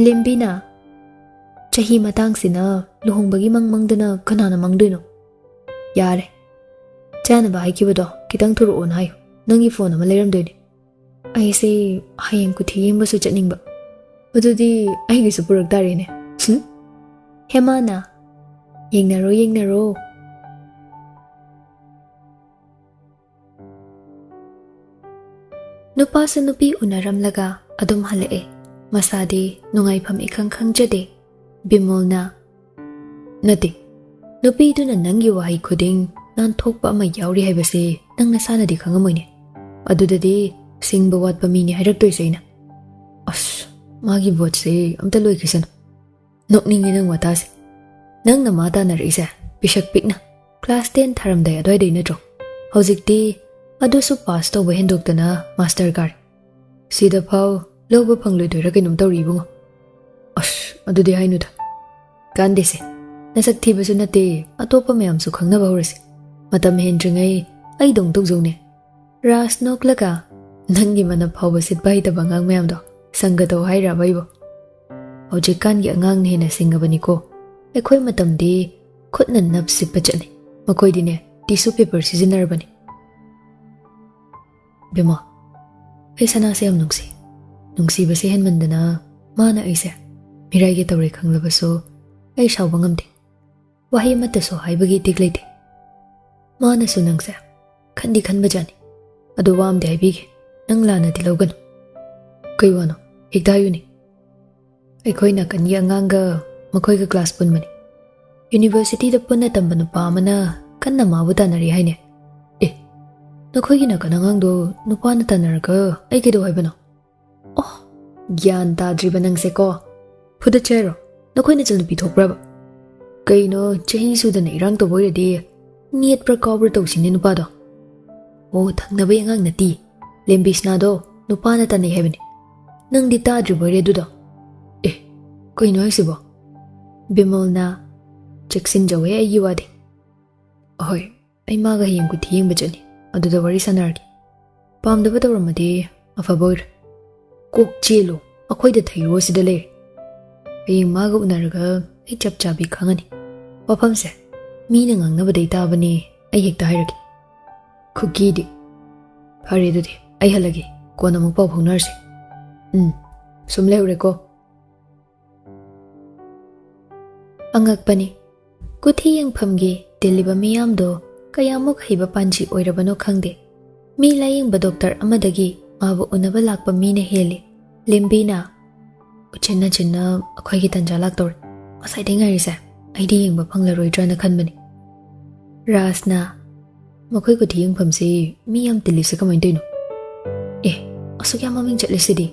ꯂꯦꯝꯕꯤꯅ, "ꯆꯍꯤ ꯃꯇꯥꯡꯁꯤꯅ ꯂꯨꯍꯣꯡꯕꯒꯤ ꯃꯪ ꯃꯪꯗꯅ ꯀꯅꯥꯅ ꯃꯪꯗꯣꯏꯅꯣ? ꯌꯥꯔꯦ, ꯆꯥꯅꯕ ꯍꯥꯏꯈꯤꯕꯗꯣ ꯈꯤꯇꯪ ꯊꯨꯔꯛꯑꯣꯅ ꯍꯥꯏꯌꯨ, ꯅꯪꯒꯤ ꯐꯣꯟ ꯑꯃ ꯂꯩꯔꯝꯗꯣꯏꯅꯦ꯫ ꯑꯩꯁꯦ ꯍꯌꯦꯡ ꯀꯨꯊꯤ ꯌꯦꯡꯕꯁꯨ ꯆꯠꯅꯤꯡꯕ, ꯑꯗꯨꯗꯤ ꯑꯩꯒꯤꯁꯨ ꯄꯨꯔꯛ ꯇꯥꯔꯦꯅꯦ꯫" ꯍꯨꯝ? ꯍꯦꯃꯥꯅ, "ꯌꯦꯡꯅꯔꯣ, ꯌꯦꯡꯅꯔꯣ꯫" ꯅꯨꯄꯥꯁꯨ ꯅꯨꯄꯤ ꯎꯅꯔꯝꯂꯒ ꯑꯗꯨꯝ ꯍꯜꯂꯛꯑꯦ꯫ ꯃꯁꯥꯗꯤ ꯅꯨꯡꯉꯥꯏꯐꯝ ꯏꯈꯪ ꯈꯪꯖꯗꯦ꯫ ꯕꯤꯃꯣꯜꯅ, "ꯅꯠꯇꯦ, ꯅꯨꯄꯤꯗꯨꯅ ꯅꯪꯒꯤ ꯋꯥꯍꯩ ꯈꯨꯗꯤꯡ ꯅꯥꯟꯊꯣꯛꯄ ꯑꯃ ꯌꯥꯎꯔꯤ ꯍꯥꯏꯕꯁꯤ ꯅꯪ ꯅꯁꯥꯅꯗꯤ ꯈꯪꯉꯝꯃꯣꯏꯅꯦ꯫ ꯑꯗꯨꯗꯗꯤ ꯁꯤꯡꯕ ꯋꯥꯠꯄ ꯃꯤꯅꯤ ꯍꯥꯏꯔꯛꯇꯣꯏꯁꯦ ꯑꯩꯅ꯫ ꯑꯁ, ꯃꯥꯒꯤ ꯚꯣꯠꯁꯦ ꯑꯝꯇ ꯂꯣꯏꯈꯤꯁꯅꯨ꯫" "ꯅꯣꯛꯅꯤꯡꯉꯦ ꯅꯪ ꯋꯥꯇꯥꯁꯦ꯫ ꯅꯪꯅ ꯃꯥ ꯇꯥꯟꯅꯔꯛꯏꯁꯦ ꯄꯤꯁꯛ ꯄꯤꯛꯅ, class ten ꯊꯥꯔꯝꯗꯥꯏ ꯑꯗꯨꯋꯥꯏꯗꯩ ꯅꯠꯇ꯭ꯔꯣ? ꯍꯧꯖꯤꯛꯇꯤ ꯑꯗꯨꯁꯨ pass ꯇꯧꯕ ꯍꯦꯟꯗꯣꯛꯇꯅ master ꯀꯥꯔꯦ꯫ ꯁꯤꯗ ꯐꯥꯎ ꯂꯧꯕ ꯐꯪꯂꯣꯏꯗꯣꯏꯔꯥ ꯀꯩꯅꯣꯝ ꯇꯧꯔꯤ ꯏꯕꯨꯡꯉꯣ꯫ ꯑꯁ, ꯑꯗꯨꯗꯤ ꯍꯥꯏꯅꯨꯗ꯫ ꯀꯥꯟꯗꯦꯁꯦ, ꯅꯁꯛ ꯊꯤꯕꯁꯨ ꯅꯠꯇꯦ, ꯑꯇꯣꯞꯄ ꯃꯌꯥꯝꯁꯨ ꯈꯪꯅꯕ ꯍꯧꯔꯁꯦ꯫ ꯃꯇꯝ ꯍꯦꯟꯗ꯭ꯔꯤꯉꯩ ꯑꯩꯗꯧ ꯇꯧꯖꯧꯅꯦ꯫" ꯔꯥꯖ ꯅꯣꯛꯂꯒ, "ꯅꯪꯒꯤ ꯃꯅꯞ ꯐꯥꯎꯕ ꯁꯤꯠꯄ ꯍꯩꯇꯕ ꯑꯉꯥꯡ ꯃꯌꯥꯝꯗꯣ ꯁꯪꯒ ꯇꯧ ꯍꯥꯏꯔꯕ ꯑꯩꯕꯣ? ꯍꯧꯖꯤꯛꯀꯥꯟꯒꯤ ꯑꯉꯥꯡꯅ ꯍꯦꯟꯅ ꯁꯤꯡꯉꯕꯅꯤꯀꯣ꯫ ꯑꯩꯈꯣꯏ ꯃꯇꯝꯗꯤ ꯈꯨꯠꯅ ꯅꯞ ꯁꯤꯠꯄ ꯆꯠꯅꯤ, ꯃꯈꯣꯏꯗꯤꯅꯦ tissue paper ꯁꯤꯖꯤꯟꯅꯔꯕꯅꯤ꯫" ꯕꯦꯝꯃ, ꯑꯩ ꯁꯅꯥꯁꯦ ꯌꯥꯝ ꯅꯨꯡꯁꯤ꯫ ꯅꯨꯡꯁꯤꯕꯁꯦ ꯍꯦꯟꯃꯟꯗꯅ ꯃꯥꯅ ꯑꯩꯁꯦ ꯃꯤꯔꯥꯏꯒꯦ ꯇꯧꯔꯦ ꯈꯪꯂꯕꯁꯨ ꯑꯩ ꯁꯥꯎꯕ ꯉꯝꯗꯦ꯫ ꯋꯥꯍꯩ ꯑꯃꯠꯇꯁꯨ ꯍꯥꯏꯕꯒꯤ ꯏꯇꯤꯛ ꯂꯩꯇꯦ꯫ ꯃꯥꯅꯁꯨ ꯅꯪꯁꯦ ꯈꯟꯗꯤ ꯈꯟꯕꯖꯥꯠꯅꯤ꯫ ꯑꯗꯨ ꯋꯥ ꯑꯝꯗꯤ ꯍꯥꯏꯕꯤꯒꯦ, ꯅꯪ ꯂꯥꯟꯅꯗꯤ ꯂꯧꯒꯅꯨ꯫ ꯀꯩ ꯋꯥꯅꯣ? ꯍꯦꯛꯇ ꯍꯥꯏꯌꯨꯅꯦ꯫ ꯑꯩꯈꯣꯏ ꯅꯥꯀꯟꯒꯤ ꯑꯉꯥꯡꯒ ꯃꯈꯣꯏꯒ class ꯄꯨꯟꯕꯅꯤ꯫ University ꯗ ꯄꯨꯟꯅ ꯇꯝꯕ ꯅꯨꯄꯥ ꯑꯃꯅ ꯀꯟꯅ ꯃꯥꯕꯨ ꯇꯥꯟꯅꯔꯤ ꯍꯥꯏꯅꯦ꯫ ꯑꯦ, ꯅꯈꯣꯏꯒꯤ ꯅꯥꯀꯟ ꯑꯉꯥꯡꯗꯣ ꯅꯨꯄꯥꯅ ꯇꯥꯟꯅꯔꯒ ꯑꯩ ꯀꯩꯗꯧ ꯍꯥꯏꯕꯅꯣ? ꯑꯣ, ꯒ꯭ꯌꯥꯟ ꯇꯥꯗ꯭ꯔꯤꯕ ꯅꯪꯁꯦꯀꯣ꯫ ꯐꯨꯗꯠꯁꯦ ꯍꯥꯏꯔꯣ? ꯅꯈꯣꯏ ꯅꯆꯟꯅꯨꯄꯤ ꯊꯣꯛꯄ꯭ꯔꯕ? ꯀꯩꯅꯣ, ꯆꯍꯤ ꯁꯨꯗꯅ ꯏꯔꯥꯡ ꯇꯧꯕ ꯑꯣꯏꯔꯗꯤ ꯅꯦꯠꯄ꯭ꯔꯥ ꯀꯥꯎꯕ꯭ꯔꯥ ꯇꯧꯁꯤꯅꯦ ꯅꯨꯄꯥꯗꯣ꯫ ꯑꯣ, ꯊꯪꯅꯕꯒꯤ ꯑꯉꯥꯡ ꯅꯠꯇꯦ꯫ ꯂꯦꯝꯕꯤꯁꯅꯥꯗꯣ ꯅꯨꯄꯥꯅ ꯇꯥꯟꯅꯩ ꯍꯥꯏꯕꯅꯤ꯫ ꯅꯪꯗꯤ ꯇꯥꯗ꯭ꯔꯤꯕꯣꯏꯔꯦ ꯑꯗꯨꯗꯣ? ꯑꯦ, ꯀꯩꯅꯣ ꯍꯥꯏꯁꯤꯕꯣ? ꯕꯤꯃꯜꯅ ꯆꯦꯛꯁꯤꯟꯖꯧꯍꯦ ꯑꯩꯒꯤ ꯋꯥꯗꯤ꯫ ꯑꯍꯣꯏ, ꯑꯩ ꯃꯥꯒ ꯍꯌꯦꯡ ꯀꯨꯊꯤ ꯌꯦꯡꯕ ꯆꯠꯅꯤ꯫ ꯑꯗꯨꯗ ꯋꯥꯔꯤ ꯁꯥꯟꯅꯔꯒꯦ꯫ ꯄꯥꯝꯗꯕ ꯇꯧꯔꯝꯃꯗꯤ ꯑꯐꯕ ꯑꯣꯏꯔꯦ꯫ ꯀꯣꯛ ꯆꯦꯜꯂꯣ, ꯑꯩꯈꯣꯏꯗ ꯊꯩꯔꯣ ꯁꯤꯗ ꯂꯩꯔꯦ꯫ ꯍꯌꯦꯡ ꯃꯥꯒ ꯎꯅꯔꯒ ꯑꯩ ꯆꯞ ꯆꯥꯕꯤ ꯈꯪꯉꯅꯤ꯫ ꯋꯥꯐꯝꯁꯦ ꯃꯤꯅ ꯉꯥꯡꯅꯕꯗꯩ ꯇꯥꯕꯅꯦ, ꯑꯩ ꯍꯦꯛꯇ ꯍꯥꯏꯔꯒꯦ꯫ ꯈꯨꯀꯤꯗꯤ꯫ ꯐꯔꯦ ꯑꯗꯨꯗꯤ, ꯑꯩ ꯍꯜꯂꯒꯦ, ꯀꯣꯟꯅ ꯑꯃꯨꯛ ꯄꯥꯎ ꯐꯥꯎꯅꯔꯁꯤ꯫ ꯎꯝ, ꯁꯨꯝ ꯂꯩꯔꯨꯔꯦꯀꯣ꯫ ꯑꯉꯛꯄꯅꯤ꯫ ꯀꯨꯊꯤ ꯌꯦꯡꯐꯝꯒꯤ ꯇꯤꯜꯂꯤꯕ ꯃꯤꯌꯥꯝꯗꯣ ꯀꯌꯥꯃꯨꯛ ꯍꯩꯕ ꯄꯥꯟꯖꯤ ꯑꯣꯏꯔꯕꯅꯣ ꯈꯪꯗꯦ꯫ ꯃꯤ ꯂꯥꯌꯦꯡꯕ ꯗꯣꯛꯇꯔ ꯑꯃꯗꯒꯤ ꯃꯥꯕꯨ ꯎꯅꯕ ꯂꯥꯛꯄ ꯃꯤꯅ ꯍꯦꯜꯂꯤ꯫ ꯂꯦꯝꯕꯤꯅ, "ꯎꯆꯤꯟ ꯅꯥꯆꯤꯟꯅ ꯑꯩꯈꯣꯏꯒꯤ ꯇꯟꯖꯥ ꯂꯥꯛꯇꯧꯔꯦ꯫ ꯉꯁꯥꯏꯗꯩ ꯉꯥꯏꯔꯤꯁꯦ ꯑꯩꯗꯤ ꯌꯦꯡꯕ ꯐꯪꯂꯔꯣꯏꯗ꯭ꯔꯅ ꯈꯟꯕꯅꯤ꯫" ꯔꯥꯖꯅ, "ꯃꯈꯣꯏ ꯀꯨꯊꯤ ꯌꯦꯡꯐꯝꯁꯤ ꯃꯤ ꯌꯥꯝ ꯇꯤꯜꯂꯤꯁꯦ ꯀꯃꯥꯏꯅ ꯇꯧꯔꯤꯅꯣ? ꯑꯦ, ꯑꯁꯨꯛ ꯌꯥꯝ ꯃꯃꯤꯡ ꯆꯠꯂꯤꯁꯤꯗꯤ?"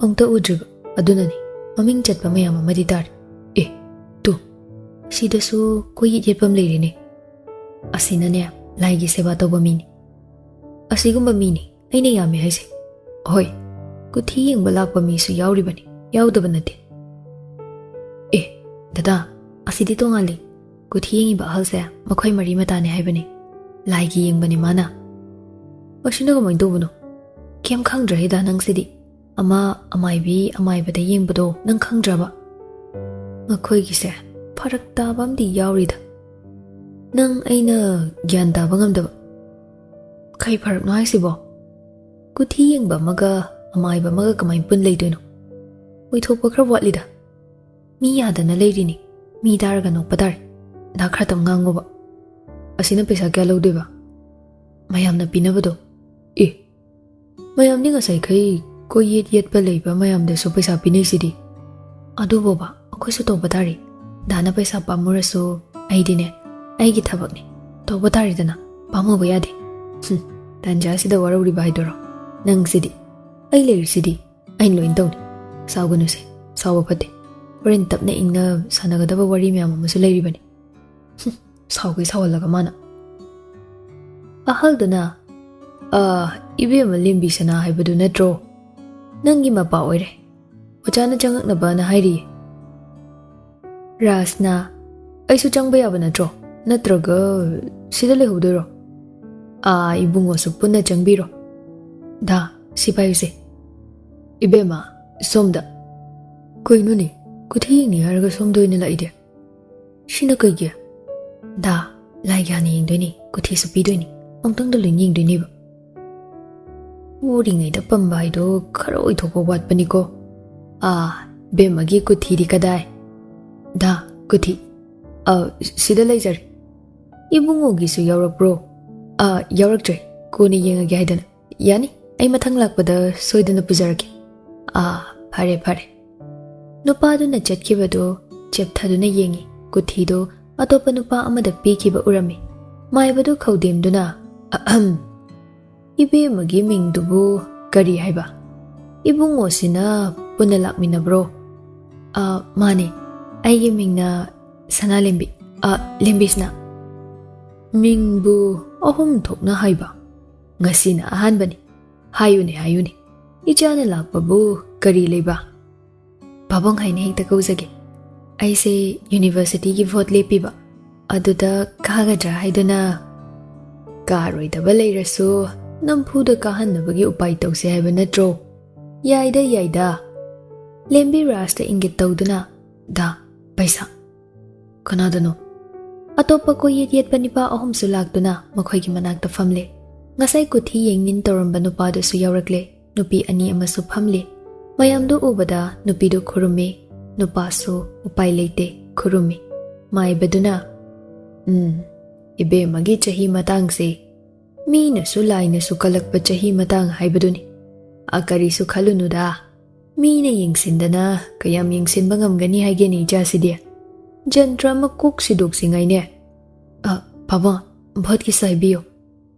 "ꯑꯃꯨꯛꯇ ꯎꯗ꯭ꯔꯤꯕ, ꯑꯗꯨꯅꯅꯤ꯫ ꯃꯃꯤꯡ ꯆꯠꯄ ꯃꯌꯥꯝ ꯑꯃꯗꯤ ꯇꯥꯔꯦ꯫ ꯑꯦ, ꯇꯨ, ꯁꯤꯗꯁꯨ ꯀꯣꯏꯌꯦꯠ ꯌꯦꯠꯄ ꯑꯃ ꯂꯩꯔꯦꯅꯦ꯫ ꯑꯁꯤꯅꯅꯦ, ꯂꯥꯏꯒꯤ ꯁꯦꯕꯥ ꯇꯧꯕ ꯃꯤꯅꯤ꯫ ꯑꯁꯤꯒꯨꯝꯕ ꯃꯤꯅꯤ ꯑꯩꯅ ꯌꯥꯝꯃꯦ ꯍꯥꯏꯁꯦ꯫ ꯍꯣꯏ, ꯀꯨꯊꯤ ꯌꯦꯡꯕ ꯂꯥꯛꯄ ꯃꯤꯁꯨ ꯌꯥꯎꯔꯤꯕꯅꯤ, ꯌꯥꯎꯗꯕ ꯅꯠꯇꯦ꯫" "ꯑꯦ, ꯗꯗꯥ, ꯑꯁꯤꯗꯤ ꯇꯣꯉꯥꯜꯂꯤ꯫ ꯀꯨꯊꯤ ꯌꯦꯡꯉꯤꯕ ꯑꯍꯜꯁꯦ ꯃꯈꯣꯏ ꯃꯔꯤ ꯃꯇꯥꯅꯦ ꯍꯥꯏꯕꯅꯤ꯫ ꯂꯥꯏꯒꯤ ꯌꯦꯡꯕꯅꯤ ꯃꯥꯅ꯫" "ꯑꯁꯤꯅ ꯀꯃꯥꯏꯅ ꯇꯧꯕꯅꯣ? ꯀꯩꯝ ꯈꯪꯗ꯭ꯔꯦ ꯗꯥ ꯅꯪꯁꯤꯗꯤ꯫ ꯑꯃ ꯑꯃꯥꯏꯕꯤ ꯑꯃꯥꯏꯕꯗ ꯌꯦꯡꯕꯗꯣ ꯅꯪ ꯈꯪꯗ꯭ꯔꯕ? ꯃꯈꯣꯏꯒꯤꯁꯦ ꯐꯔꯛ ꯇꯥꯕ ꯑꯃꯗꯤ ꯌꯥꯎꯔꯤꯗ꯫ ꯅꯪ ꯑꯩꯅ ꯒ꯭ꯌꯥꯟ ꯇꯥꯕ ꯉꯝꯗꯕ꯫ ꯀꯩ ꯐꯔꯛꯅꯣ ꯍꯥꯏꯁꯤꯕꯣ? ꯀꯨꯊꯤ ꯌꯦꯡꯕ ꯑꯃꯒ ꯑꯃꯥꯏꯕ ꯑꯃꯒ ꯀꯃꯥꯏꯅ ꯄꯨꯟ ꯂꯩꯗꯣꯏꯅꯣ? ꯑꯣꯏꯊꯣꯛꯄ ꯈꯔ ꯋꯥꯠꯂꯤꯗ꯫ ꯃꯤ ꯌꯥꯗꯅ ꯂꯩꯔꯤꯅꯤ꯫ ꯃꯤ ꯇꯥꯔꯒ ꯅꯣꯛꯄ ꯇꯥꯔꯦ꯫ ꯗꯥ ꯈꯔꯇꯪ ꯉꯥꯡꯉꯣꯕ꯫ ꯑꯁꯤꯅ ꯄꯩꯁꯥ ꯀꯌꯥ ꯂꯧꯗꯣꯏꯕ? ꯃꯌꯥꯝꯅ ꯄꯤꯅꯕꯗꯣ꯫ ꯑꯦ, ꯃꯌꯥꯝꯗꯤ ꯉꯁꯥꯏꯈꯩ ꯀꯣꯏꯌꯦꯠ ꯌꯦꯠꯄ ꯂꯩꯕ ꯃꯌꯥꯝꯗꯁꯨ ꯄꯩꯁꯥ ꯄꯤꯅꯩꯁꯤꯗꯤ꯫ ꯑꯗꯨꯕꯣꯕ ꯑꯩꯈꯣꯏꯁꯨ ꯇꯧꯕ ꯇꯥꯔꯦ꯫ ꯗꯥꯅ ꯄꯩꯁꯥ ꯄꯥꯝꯃꯨꯔꯁꯨ ꯑꯩꯗꯤꯅꯦ, ꯑꯩꯒꯤ ꯊꯕꯛꯅꯤ꯫ ꯇꯧꯕ ꯇꯥꯔꯦꯗꯅ, ꯄꯥꯝꯃꯨꯕ ꯌꯥꯗꯦ꯫ ꯍꯨꯝ, ꯇꯟꯖꯥꯁꯤꯗ ꯋꯥꯔꯧꯔꯤꯕ ꯍꯥꯏꯗꯣꯏꯔꯣ? ꯅꯪꯁꯤꯗꯤ꯫ ꯑꯩ ꯂꯩꯔꯤꯁꯤꯗꯤ꯫ ꯑꯩꯅ ꯂꯣꯏꯅ ꯇꯧꯅꯤ꯫ ꯁꯥꯎꯒꯅꯨꯁꯦ, ꯁꯥꯎꯕ ꯐꯠꯇꯦ꯫ ꯍꯣꯔꯦꯟ ꯇꯞꯅ ꯏꯪꯅ ꯁꯥꯟꯅꯒꯗꯕ ꯋꯥꯔꯤ ꯃꯌꯥꯝ ꯑꯃꯁꯨ ꯂꯩꯔꯤꯕꯅꯤ꯫ ꯍꯨꯝ, ꯁꯥꯎꯒꯩ ꯁꯥꯎꯍꯜꯂꯒ ꯃꯥꯅ꯫ ꯑꯍꯜꯗꯨꯅ, "ꯑ, ꯏꯕꯦꯝꯃ ꯂꯦꯝꯕꯤ ꯁꯅꯥ ꯍꯥꯏꯕꯗꯨ ꯅꯠꯇ꯭ꯔꯣ? ꯅꯪꯒꯤ ꯃꯄꯥ ꯑꯣꯏꯔꯦ꯫ ꯑꯣꯖꯥꯅ ꯆꯪꯉꯛꯅꯕꯅ ꯍꯥꯏꯔꯤꯌꯦ꯫" ꯔꯥꯖꯅ, "ꯑꯩꯁꯨ ꯆꯪꯕ ꯌꯥꯕ ꯅꯠꯇ꯭ꯔꯣ? ꯅꯠꯇ꯭ꯔꯒ ꯁꯤꯗ ꯂꯩꯍꯧꯗꯣꯏꯔꯣ? ꯑꯥ, ꯏꯕꯨꯡꯉꯣꯁꯨ ꯄꯨꯟꯅ ꯆꯪꯕꯤꯔꯣ꯫" "ꯗꯥ, ꯁꯤ ꯄꯥꯏꯌꯨꯁꯦ꯫" "ꯏꯕꯦꯝꯃ, ꯁꯣꯝꯗ꯫" "ꯀꯩꯅꯣꯅꯦ, ꯀꯨꯊꯤ ꯌꯦꯡꯅꯤ ꯍꯥꯏꯔꯒ ꯁꯣꯝꯗ ꯑꯣꯏꯅ ꯂꯥꯛꯏꯗꯤ? ꯁꯤꯅ ꯀꯩꯒꯤ?" "ꯗꯥ, ꯂꯥꯏꯒꯤ ꯍꯥꯟꯅ ꯌꯦꯡꯗꯣꯏꯅꯤ, ꯀꯨꯊꯤꯁꯨ ꯄꯤꯗꯣꯏꯅꯤ, ꯑꯃꯨꯛꯇꯪꯗ ꯂꯣꯏꯅ ꯌꯦꯡꯗꯣꯏꯅꯦꯕ꯫" ꯎꯔꯤꯉꯩꯗ ꯄꯝꯕ ꯍꯥꯏꯗꯣ ꯈꯔ ꯑꯣꯏꯊꯣꯛꯄ ꯋꯥꯠꯄꯅꯤꯀꯣ꯫ "ꯑꯥ, ꯕꯦꯝꯃꯒꯤ ꯀꯨꯊꯤꯗꯤ ꯀꯗꯥꯏ?" "ꯗꯥ, ꯀꯨꯊꯤ, ꯑ, ꯁꯤꯗ ꯂꯩꯖꯔꯦ꯫" "ꯏꯕꯨꯡꯉꯣꯒꯤꯁꯨ ꯌꯥꯎꯔꯛꯄ꯭ꯔꯣ?" "ꯑ, ꯌꯥꯎꯔꯛꯇ꯭ꯔꯦ, ꯀꯣꯟꯅ ꯌꯦꯡꯉꯒꯦ ꯍꯥꯏꯗꯅ꯫" "ꯌꯥꯅꯤ, ꯑꯩ ꯃꯊꯪ ꯂꯥꯛꯄꯗ ꯁꯣꯏꯗꯅ ꯄꯨꯖꯔꯛꯀꯦ꯫" "ꯑꯥ, ꯐꯔꯦ, ꯐꯔꯦ꯫" ꯅꯨꯄꯥꯗꯨꯅ ꯆꯠꯈꯤꯕꯗꯨ ꯆꯦꯞꯊꯗꯨꯅ ꯌꯦꯡꯉꯤ꯫ ꯀꯨꯊꯤꯗꯨ ꯑꯇꯣꯞꯄ ꯅꯨꯄꯥ ꯑꯃꯗ ꯄꯤꯈꯤꯕ ꯎꯔꯝꯃꯤ꯫ ꯃꯥꯏꯕꯗꯨ ꯈꯧꯗꯦꯝꯗꯨꯅ, "ꯑꯍꯝ, ꯏꯕꯦꯝꯃꯒꯤ ꯃꯤꯡꯗꯨꯕꯨ ꯀꯔꯤ ꯍꯥꯏꯕ? ꯏꯕꯨꯡꯉꯣꯁꯤꯅ ꯄꯨꯟꯅ ꯂꯥꯛꯃꯤꯟꯅꯕ꯭ꯔꯣ?" "ꯑ, ꯃꯥꯅꯦ꯫ ꯑꯩꯒꯤ ꯃꯤꯡꯅ ꯁꯅꯥꯂꯦꯝꯕꯤ꯫ ꯑ, ꯂꯦꯝꯕꯤꯁꯅꯥ꯫" "ꯃꯤꯡꯕꯨ ꯑꯍꯨꯝ ꯊꯣꯛꯅ ꯍꯥꯏꯕ? ꯉꯁꯤꯅ ꯑꯍꯥꯟꯕꯅꯤ꯫ ꯍꯥꯏꯌꯨꯅꯦ, ꯍꯥꯏꯌꯨꯅꯦ꯫ ꯏꯆꯥꯅ ꯂꯥꯛꯄꯕꯨ ꯀꯔꯤ ꯂꯩꯕ?" "ꯄꯥꯕꯨꯡ ꯍꯥꯏꯅ ꯍꯦꯛꯇ ꯀꯧꯖꯒꯦ꯫ ꯑꯩꯁꯦ ꯌꯨꯅꯤꯚꯔꯁꯤꯇꯤꯒꯤ ꯚꯣꯠ ꯂꯦꯞꯄꯤꯕ, ꯑꯗꯨꯗ ꯀꯥꯒꯗ꯭ꯔꯥ ꯍꯥꯏꯗꯨꯅ꯫" "ꯀꯥꯔꯣꯏꯗꯕ ꯂꯩꯔꯁꯨ ꯅꯝꯐꯨꯗ ꯀꯥꯍꯟꯅꯕꯒꯤ ꯎꯄꯥꯏ ꯇꯧꯁꯦ ꯍꯥꯏꯕ ꯅꯠꯇ꯭ꯔꯣ?" "ꯌꯥꯏꯗ, ꯌꯥꯏꯗ꯫" ꯂꯦꯝꯕꯤ ꯔꯥꯖꯇ ꯏꯪꯒꯤꯠ ꯇꯧꯗꯨꯅ, "ꯗꯥ, ꯄꯩꯁꯥ꯫" "ꯀꯅꯥꯗꯅꯣ?" ꯑꯇꯣꯞꯄ ꯀꯣꯏꯌꯦꯠ ꯌꯦꯠꯄ ꯅꯤꯄꯥ ꯑꯍꯨꯝꯁꯨ ꯂꯥꯛꯇꯨꯅ ꯃꯈꯣꯏꯒꯤ ꯃꯅꯥꯛꯇ ꯐꯝꯂꯦ꯫ ꯉꯁꯥꯏ ꯀꯨꯊꯤ ꯌꯦꯡꯅꯤꯟ ꯇꯧꯔꯝꯕ ꯅꯨꯄꯥꯗꯨꯁꯨ ꯌꯥꯎꯔꯛꯂꯦ꯫ ꯅꯨꯄꯤ ꯑꯅꯤ ꯑꯃꯁꯨ ꯐꯝꯂꯤ꯫ ꯃꯌꯥꯝꯗꯨ ꯎꯕꯗ ꯅꯨꯄꯤꯗꯨ ꯈꯨꯔꯨꯝꯃꯤ꯫ ꯅꯨꯄꯥꯁꯨ ꯎꯄꯥꯏ ꯂꯩꯇꯦ, ꯈꯨꯔꯨꯝꯃꯤ꯫ ꯃꯥꯏꯕꯗꯨꯅ, "ꯎꯝ, ꯏꯕꯦꯝꯃꯒꯤ ꯆꯍꯤ ꯃꯇꯥꯡꯁꯦ ꯃꯤꯅꯁꯨ ꯂꯥꯏꯅꯁꯨ ꯀꯜꯂꯛꯄ ꯆꯍꯤ ꯃꯇꯥꯡ ꯍꯥꯏꯕꯗꯨꯅꯤ꯫ ꯑ, ꯀꯔꯤꯁꯨ ꯈꯜꯂꯨꯅꯨꯗ꯫ ꯃꯤꯅ ꯌꯦꯡꯁꯤꯟꯗꯅ ꯀꯌꯥꯝ ꯌꯦꯡꯁꯤꯟꯕ ꯉꯝꯒꯅꯤ ꯍꯥꯏꯒꯦꯅꯦ ꯏꯆꯥꯁꯤꯗꯤ? ꯖꯟꯇ꯭ꯔ ꯑꯃ ꯀꯣꯛ ꯁꯤꯗꯣꯛꯁꯤꯉꯥꯏꯅꯦ꯫ ꯑ, ꯄꯥꯕꯨꯡ, ꯚꯣꯠꯀꯤꯁꯨ ꯍꯥꯏꯕꯤꯌꯨ꯫"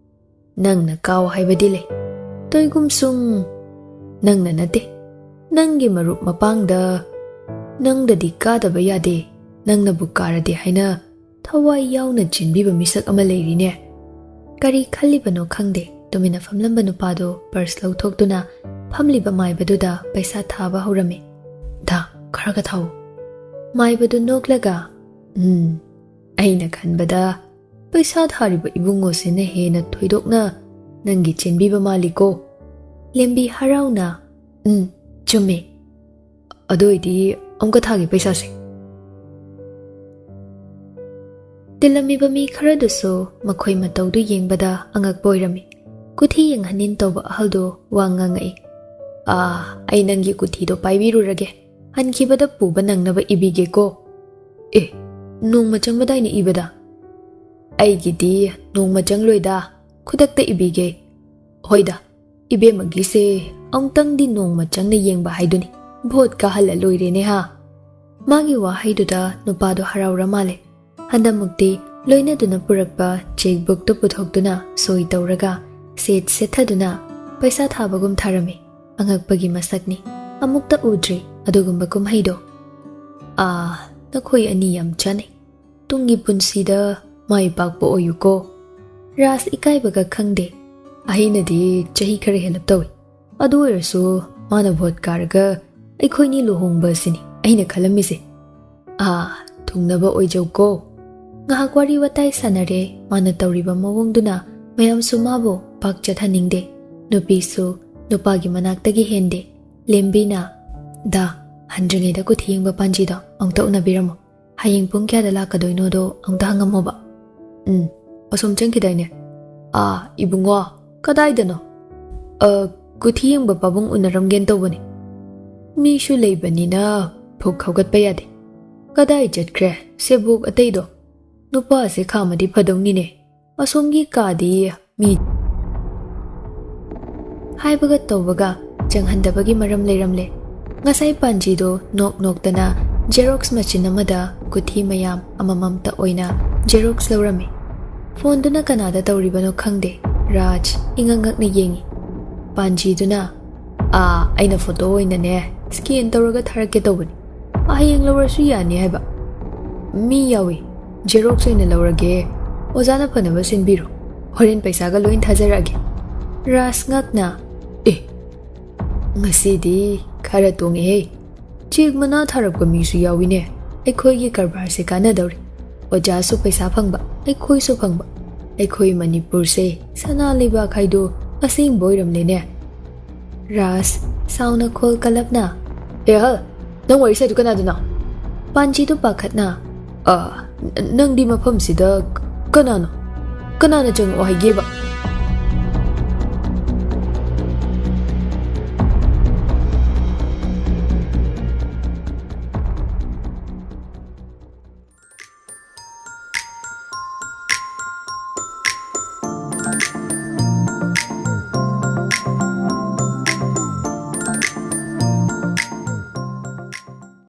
"ꯅꯪꯅ ꯀꯥꯎ ꯍꯥꯏꯕꯗꯤ ꯂꯩ꯫ ꯇꯣꯏꯒꯨꯝꯁꯨꯡ ꯅꯪꯅ ꯅꯠꯇꯦ꯫ ꯅꯪꯒꯤ ꯃꯔꯨꯞ ꯃꯄꯥꯡꯗ ꯅꯪꯗꯗꯤ ꯀꯥꯗꯕ ꯌꯥꯗꯦ, ꯅꯪꯅꯕꯨ ꯀꯥꯔꯗꯤ ꯍꯥꯏꯅ ꯊꯋꯥꯏ ꯌꯥꯎꯅ ꯆꯦꯟꯕꯤꯕ ꯃꯤꯁꯛ ꯑꯃ ꯂꯩꯔꯤꯅꯦ꯫ ꯀꯔꯤ ꯈꯜꯂꯤꯕꯅꯣ ꯈꯪꯗꯦ, ꯇꯨꯃꯤꯟꯅ ꯐꯝꯂꯝꯕ ꯅꯨꯄꯥꯗꯨ ꯄꯔꯁ ꯂꯧꯊꯣꯛꯇꯨꯅ ꯐꯝꯂꯤꯕ ꯃꯥꯏꯕꯗꯨꯗ ꯄꯩꯁꯥ ꯊꯥꯕ ꯍꯧꯔꯝꯃꯤ꯫ "ꯗꯥ, ꯈꯔꯒ ꯊꯥꯎ꯫" ꯃꯥꯏꯕꯗꯨ ꯅꯣꯛꯂꯒ, "ꯎꯝ, ꯑꯩꯅ ꯈꯟꯕꯗ ꯄꯩꯁꯥ ꯊꯥꯔꯤꯕ ꯏꯕꯨꯡꯉꯣꯁꯤꯅ ꯍꯦꯟꯅ ꯊꯣꯏꯗꯣꯛꯅ ꯅꯪꯒꯤ ꯆꯦꯟꯕꯤꯕ ꯃꯥꯜꯂꯤꯀꯣ?" ꯂꯦꯝꯕꯤ ꯍꯔꯥꯎꯅ, "ꯎꯝ, ꯆꯨꯝꯃꯦ꯫ ꯑꯗꯨ ꯑꯣꯏꯗꯤ ꯑꯃꯨꯛꯀ ꯊꯥꯒꯦ ꯄꯩꯁꯥꯁꯦ꯫" ꯇꯤꯜꯂꯝꯃꯤꯕ ꯃꯤ ꯈꯔꯗꯨꯁꯨ ꯃꯈꯣꯏ ꯃꯇꯧꯗꯨ ꯌꯦꯡꯕꯗ ꯑꯉꯛꯄ ꯑꯣꯏꯔꯝꯃꯤ꯫ ꯀꯨꯊꯤ ꯌꯦꯡꯍꯟꯅꯤꯡ ꯇꯧꯕ ꯑꯍꯜꯗꯨ ꯋꯥ ꯉꯥꯡꯉꯛꯏ꯫ "ꯑꯥ, ꯑꯩ ꯅꯪꯒꯤ ꯀꯨꯊꯤꯗꯣ ꯄꯥꯏꯕꯤꯔꯨꯔꯒꯦ꯫ ꯍꯟꯈꯤꯕꯗ ꯄꯨꯕ ꯅꯪꯅꯕ ꯏꯕꯤꯒꯦꯀꯣ꯫" "ꯑꯦ, ꯅꯣꯡꯃ ꯆꯪꯕꯗꯥꯏꯅ ꯏꯕꯗ?" "ꯑꯩꯒꯤꯗꯤ ꯅꯣꯡꯃ ꯆꯪꯂꯣꯏꯗ, ꯈꯨꯗꯛꯇ ꯏꯕꯤꯒꯦ꯫" "ꯍꯣꯏꯗ, ꯏꯕꯦꯝꯃꯒꯤꯁꯦ ꯑꯃꯨꯛꯇꯪꯗꯤ ꯅꯣꯡꯃ ꯆꯪꯅ ꯌꯦꯡꯕ ꯍꯥꯏꯗꯨꯅꯤ꯫ ꯚꯣꯠ ꯀꯥꯍꯜꯂ ꯂꯣꯏꯔꯦꯅꯦ ꯍꯥ?" ꯃꯥꯒꯤ ꯋꯥꯍꯩꯗꯨꯗ ꯅꯨꯄꯥꯗꯣ ꯍꯔꯥꯎꯔ ꯃꯥꯜꯂꯦ꯫ ꯍꯟꯗꯃꯨꯛꯇꯤ ꯂꯣꯏꯅꯗꯨꯅ ꯄꯨꯔꯛꯄ ꯆꯦꯛꯕꯨꯛꯇꯨ ꯄꯨꯊꯣꯛꯇꯨꯅ ꯁꯣꯏ ꯇꯧꯔꯒ ꯁꯦꯠ ꯁꯦꯠꯊꯗꯨꯅ ꯄꯩꯁꯥ ꯊꯥꯕꯒꯨꯝ ꯊꯥꯔꯝꯃꯤ꯫ ꯑꯉꯛꯄꯒꯤ ꯃꯁꯛꯅꯤ꯫ ꯑꯃꯨꯛꯇ ꯎꯗ꯭ꯔꯤ ꯑꯗꯨꯒꯨꯝꯕ ꯀꯨꯝꯍꯩꯗꯣ꯫ "ꯑꯥ, ꯅꯈꯣꯏ ꯑꯅꯤ ꯌꯥꯝ ꯆꯥꯅꯩ꯫ ꯇꯨꯡꯒꯤ ꯄꯨꯟꯁꯤꯗ ꯃꯥꯏ ꯄꯥꯛꯄ ꯑꯣꯏꯌꯨꯀꯣ꯫" ꯔꯥꯖ ꯏꯀꯥꯏꯕꯒ ꯈꯪꯗꯦ꯫ ꯑꯩꯅꯗꯤ ꯆꯍꯤ ꯈꯔ ꯍꯦꯜꯂꯞ ꯇꯧꯏ꯫ ꯑꯗꯨ ꯑꯣꯏꯔꯁꯨ ꯃꯥꯅ ꯚꯣꯠ ꯀꯥꯔꯒ ꯑꯩꯈꯣꯏꯅꯤ ꯂꯨꯍꯣꯡꯕ ꯑꯁꯤꯅꯤ ꯑꯩꯅ ꯈꯜꯂꯝꯃꯤꯁꯦ꯫ "ꯑꯥ, ꯊꯨꯡꯅꯕ ꯑꯣꯏꯖꯧꯀꯣ꯫" ꯉꯥꯏꯍꯥꯛ ꯋꯥꯔꯤ ꯋꯥꯇꯥꯏ ꯁꯥꯟꯅꯔꯦ꯫ ꯃꯥꯅ ꯇꯧꯔꯤꯕ ꯃꯑꯣꯡꯗꯨꯅ ꯃꯌꯥꯝꯁꯨ ꯃꯥꯕꯨ ꯄꯥꯛ ꯆꯠꯍꯟꯅꯤꯡꯗꯦ꯫ ꯅꯨꯄꯤꯁꯨ ꯅꯨꯄꯥꯒꯤ ꯃꯅꯥꯛꯇꯒꯤ ꯍꯦꯟꯗꯦ꯫ ꯂꯦꯝꯕꯤꯅ, "ꯗꯥ, ꯍꯟꯗ꯭ꯔꯤꯉꯩꯗ ꯀꯨꯊꯤ ꯌꯦꯡꯕ ꯄꯥꯟꯖꯤꯗꯣ ꯑꯃꯨꯛꯇ ꯎꯅꯕꯤꯔꯝꯃꯣ꯫ ꯍꯌꯦꯡ ꯄꯨꯡ ꯀꯌꯥꯗ ꯂꯥꯛꯀꯗꯣꯏꯅꯣꯗꯣ ꯑꯃꯨꯛꯇ ꯍꯪꯉꯝꯃꯣꯕ꯫" "ꯎꯝ, ꯑꯁꯣꯝ ꯆꯪꯈꯤꯗꯥꯏꯅꯦ?" "ꯑꯥ, ꯏꯕꯨꯡꯉꯣ, ꯀꯗꯥꯏꯗꯅꯣ?" "ꯑ, ꯀꯨꯊꯤ ꯌꯦꯡꯕ ꯄꯥꯕꯨꯡ ꯎꯅꯔꯝꯒꯦꯅ ꯇꯧꯕꯅꯦ꯫ ꯃꯤꯁꯨ ꯂꯩꯕꯅꯤꯅ ꯐꯨꯛ ꯍꯧꯒꯠꯄ ꯌꯥꯗꯦ꯫ ꯀꯗꯥꯏ ꯆꯠꯈ꯭ꯔꯦ ꯁꯦꯕꯣꯛ ꯑꯇꯩꯗꯣ? ꯅꯨꯄꯥꯁꯦ ꯈꯥꯝꯃꯗꯤ ꯐꯗꯧꯅꯤꯅꯦ꯫ ꯑꯁꯣꯝꯒꯤ ꯀꯥꯗꯤ ꯃꯤ" ꯍꯥꯏꯕꯒ ꯇꯧꯕꯒ ꯆꯪꯍꯟꯗꯕꯒꯤ ꯃꯔꯝ ꯂꯩꯔꯝꯂꯦ꯫ ꯉꯁꯥꯏ ꯄꯥꯟꯖꯤꯗꯣ ꯅꯣꯛ ꯅꯣꯛꯇꯅ ꯖꯦꯔꯣꯛꯁ ꯃꯆꯤꯟ ꯑꯃꯗ ꯀꯨꯊꯤ ꯃꯌꯥꯝ ꯑꯃꯃꯝꯇ ꯑꯣꯏꯅ ꯖꯦꯔꯣꯛꯁ ꯂꯧꯔꯝꯃꯤ꯫ ꯐꯣꯟꯗꯨꯅ ꯀꯅꯥꯗ ꯇꯧꯔꯤꯕꯅꯣ ꯈꯪꯗꯦ꯫ ꯔꯥꯖ ꯏꯉꯛ ꯉꯛꯅ ꯌꯦꯡꯉꯤ꯫ ꯄꯥꯟꯖꯤꯗꯨꯅ, "ꯑꯥ, ꯑꯩꯅ ꯐꯣꯇꯣ ꯑꯣꯏꯅꯅꯦ ꯁ꯭ꯀꯦꯟ ꯇꯧꯔꯒ ꯊꯥꯔꯛꯀꯦ ꯇꯧꯕꯅꯤ꯫ ꯍꯌꯦꯡ ꯂꯧꯔꯁꯨ ꯌꯥꯅꯤ ꯍꯥꯏꯕ꯫ ꯃꯤ ꯌꯥꯎꯏ, ꯖꯦꯔꯣꯛꯁ ꯑꯣꯏꯅ ꯂꯧꯔꯒꯦ꯫ ꯑꯣꯖꯥꯅ ꯐꯅꯕ ꯁꯤꯟꯕꯤꯔꯣ꯫ ꯍꯣꯔꯦꯟ ꯄꯩꯁꯥꯒ ꯂꯣꯏ ꯊꯥꯖꯔꯛꯑꯒꯦ꯫ ꯔꯥꯖ ꯉꯛꯅ, "ꯑꯦ, ꯉꯁꯤꯗꯤ ꯈꯔ ꯇꯣꯡꯉꯦꯍꯦ꯫ ꯆꯦꯛ ꯃꯅꯥ ꯊꯥꯔꯛꯄ ꯃꯤꯁꯨ ꯌꯥꯎꯏꯅꯦ꯫ ꯑꯩꯈꯣꯏꯒꯤ ꯀꯔꯕꯥꯔꯁꯦ ꯀꯥꯟꯅꯗꯧꯔꯤ꯫ ꯑꯣꯖꯥꯁꯨ ꯄꯩꯁꯥ ꯐꯪꯕ, ꯑꯩꯈꯣꯏꯁꯨ ꯐꯪꯕ꯫ ꯑꯩꯈꯣꯏ ꯃꯅꯤꯄꯨꯔꯁꯦ ꯁꯅꯥ ꯂꯩꯕꯥꯛ ꯍꯥꯏꯗꯣ ꯑꯁꯦꯡꯕ ꯑꯣꯏꯔꯝꯂꯦꯅꯦ"꯫ ꯔꯥꯖ ꯁꯥꯎꯅ ꯈꯣꯜ ꯀꯜꯂꯞꯅ, "ꯑꯦ ꯑꯍꯜ, ꯅꯪ ꯋꯥꯔꯤ ꯁꯥꯏꯗꯨ ꯀꯅꯥꯗꯅꯣ?" ꯄꯥꯟꯖꯤꯗꯨ ꯄꯥꯈꯠꯅ, "ꯑ, ꯅ-, ꯅꯪꯗꯤ ꯃꯐꯝꯁꯤꯗ ꯀꯅꯥꯅꯣ? ꯀꯅꯥꯅ ꯆꯪꯉꯛꯑꯣ ꯍꯥꯏꯒꯦꯕ?"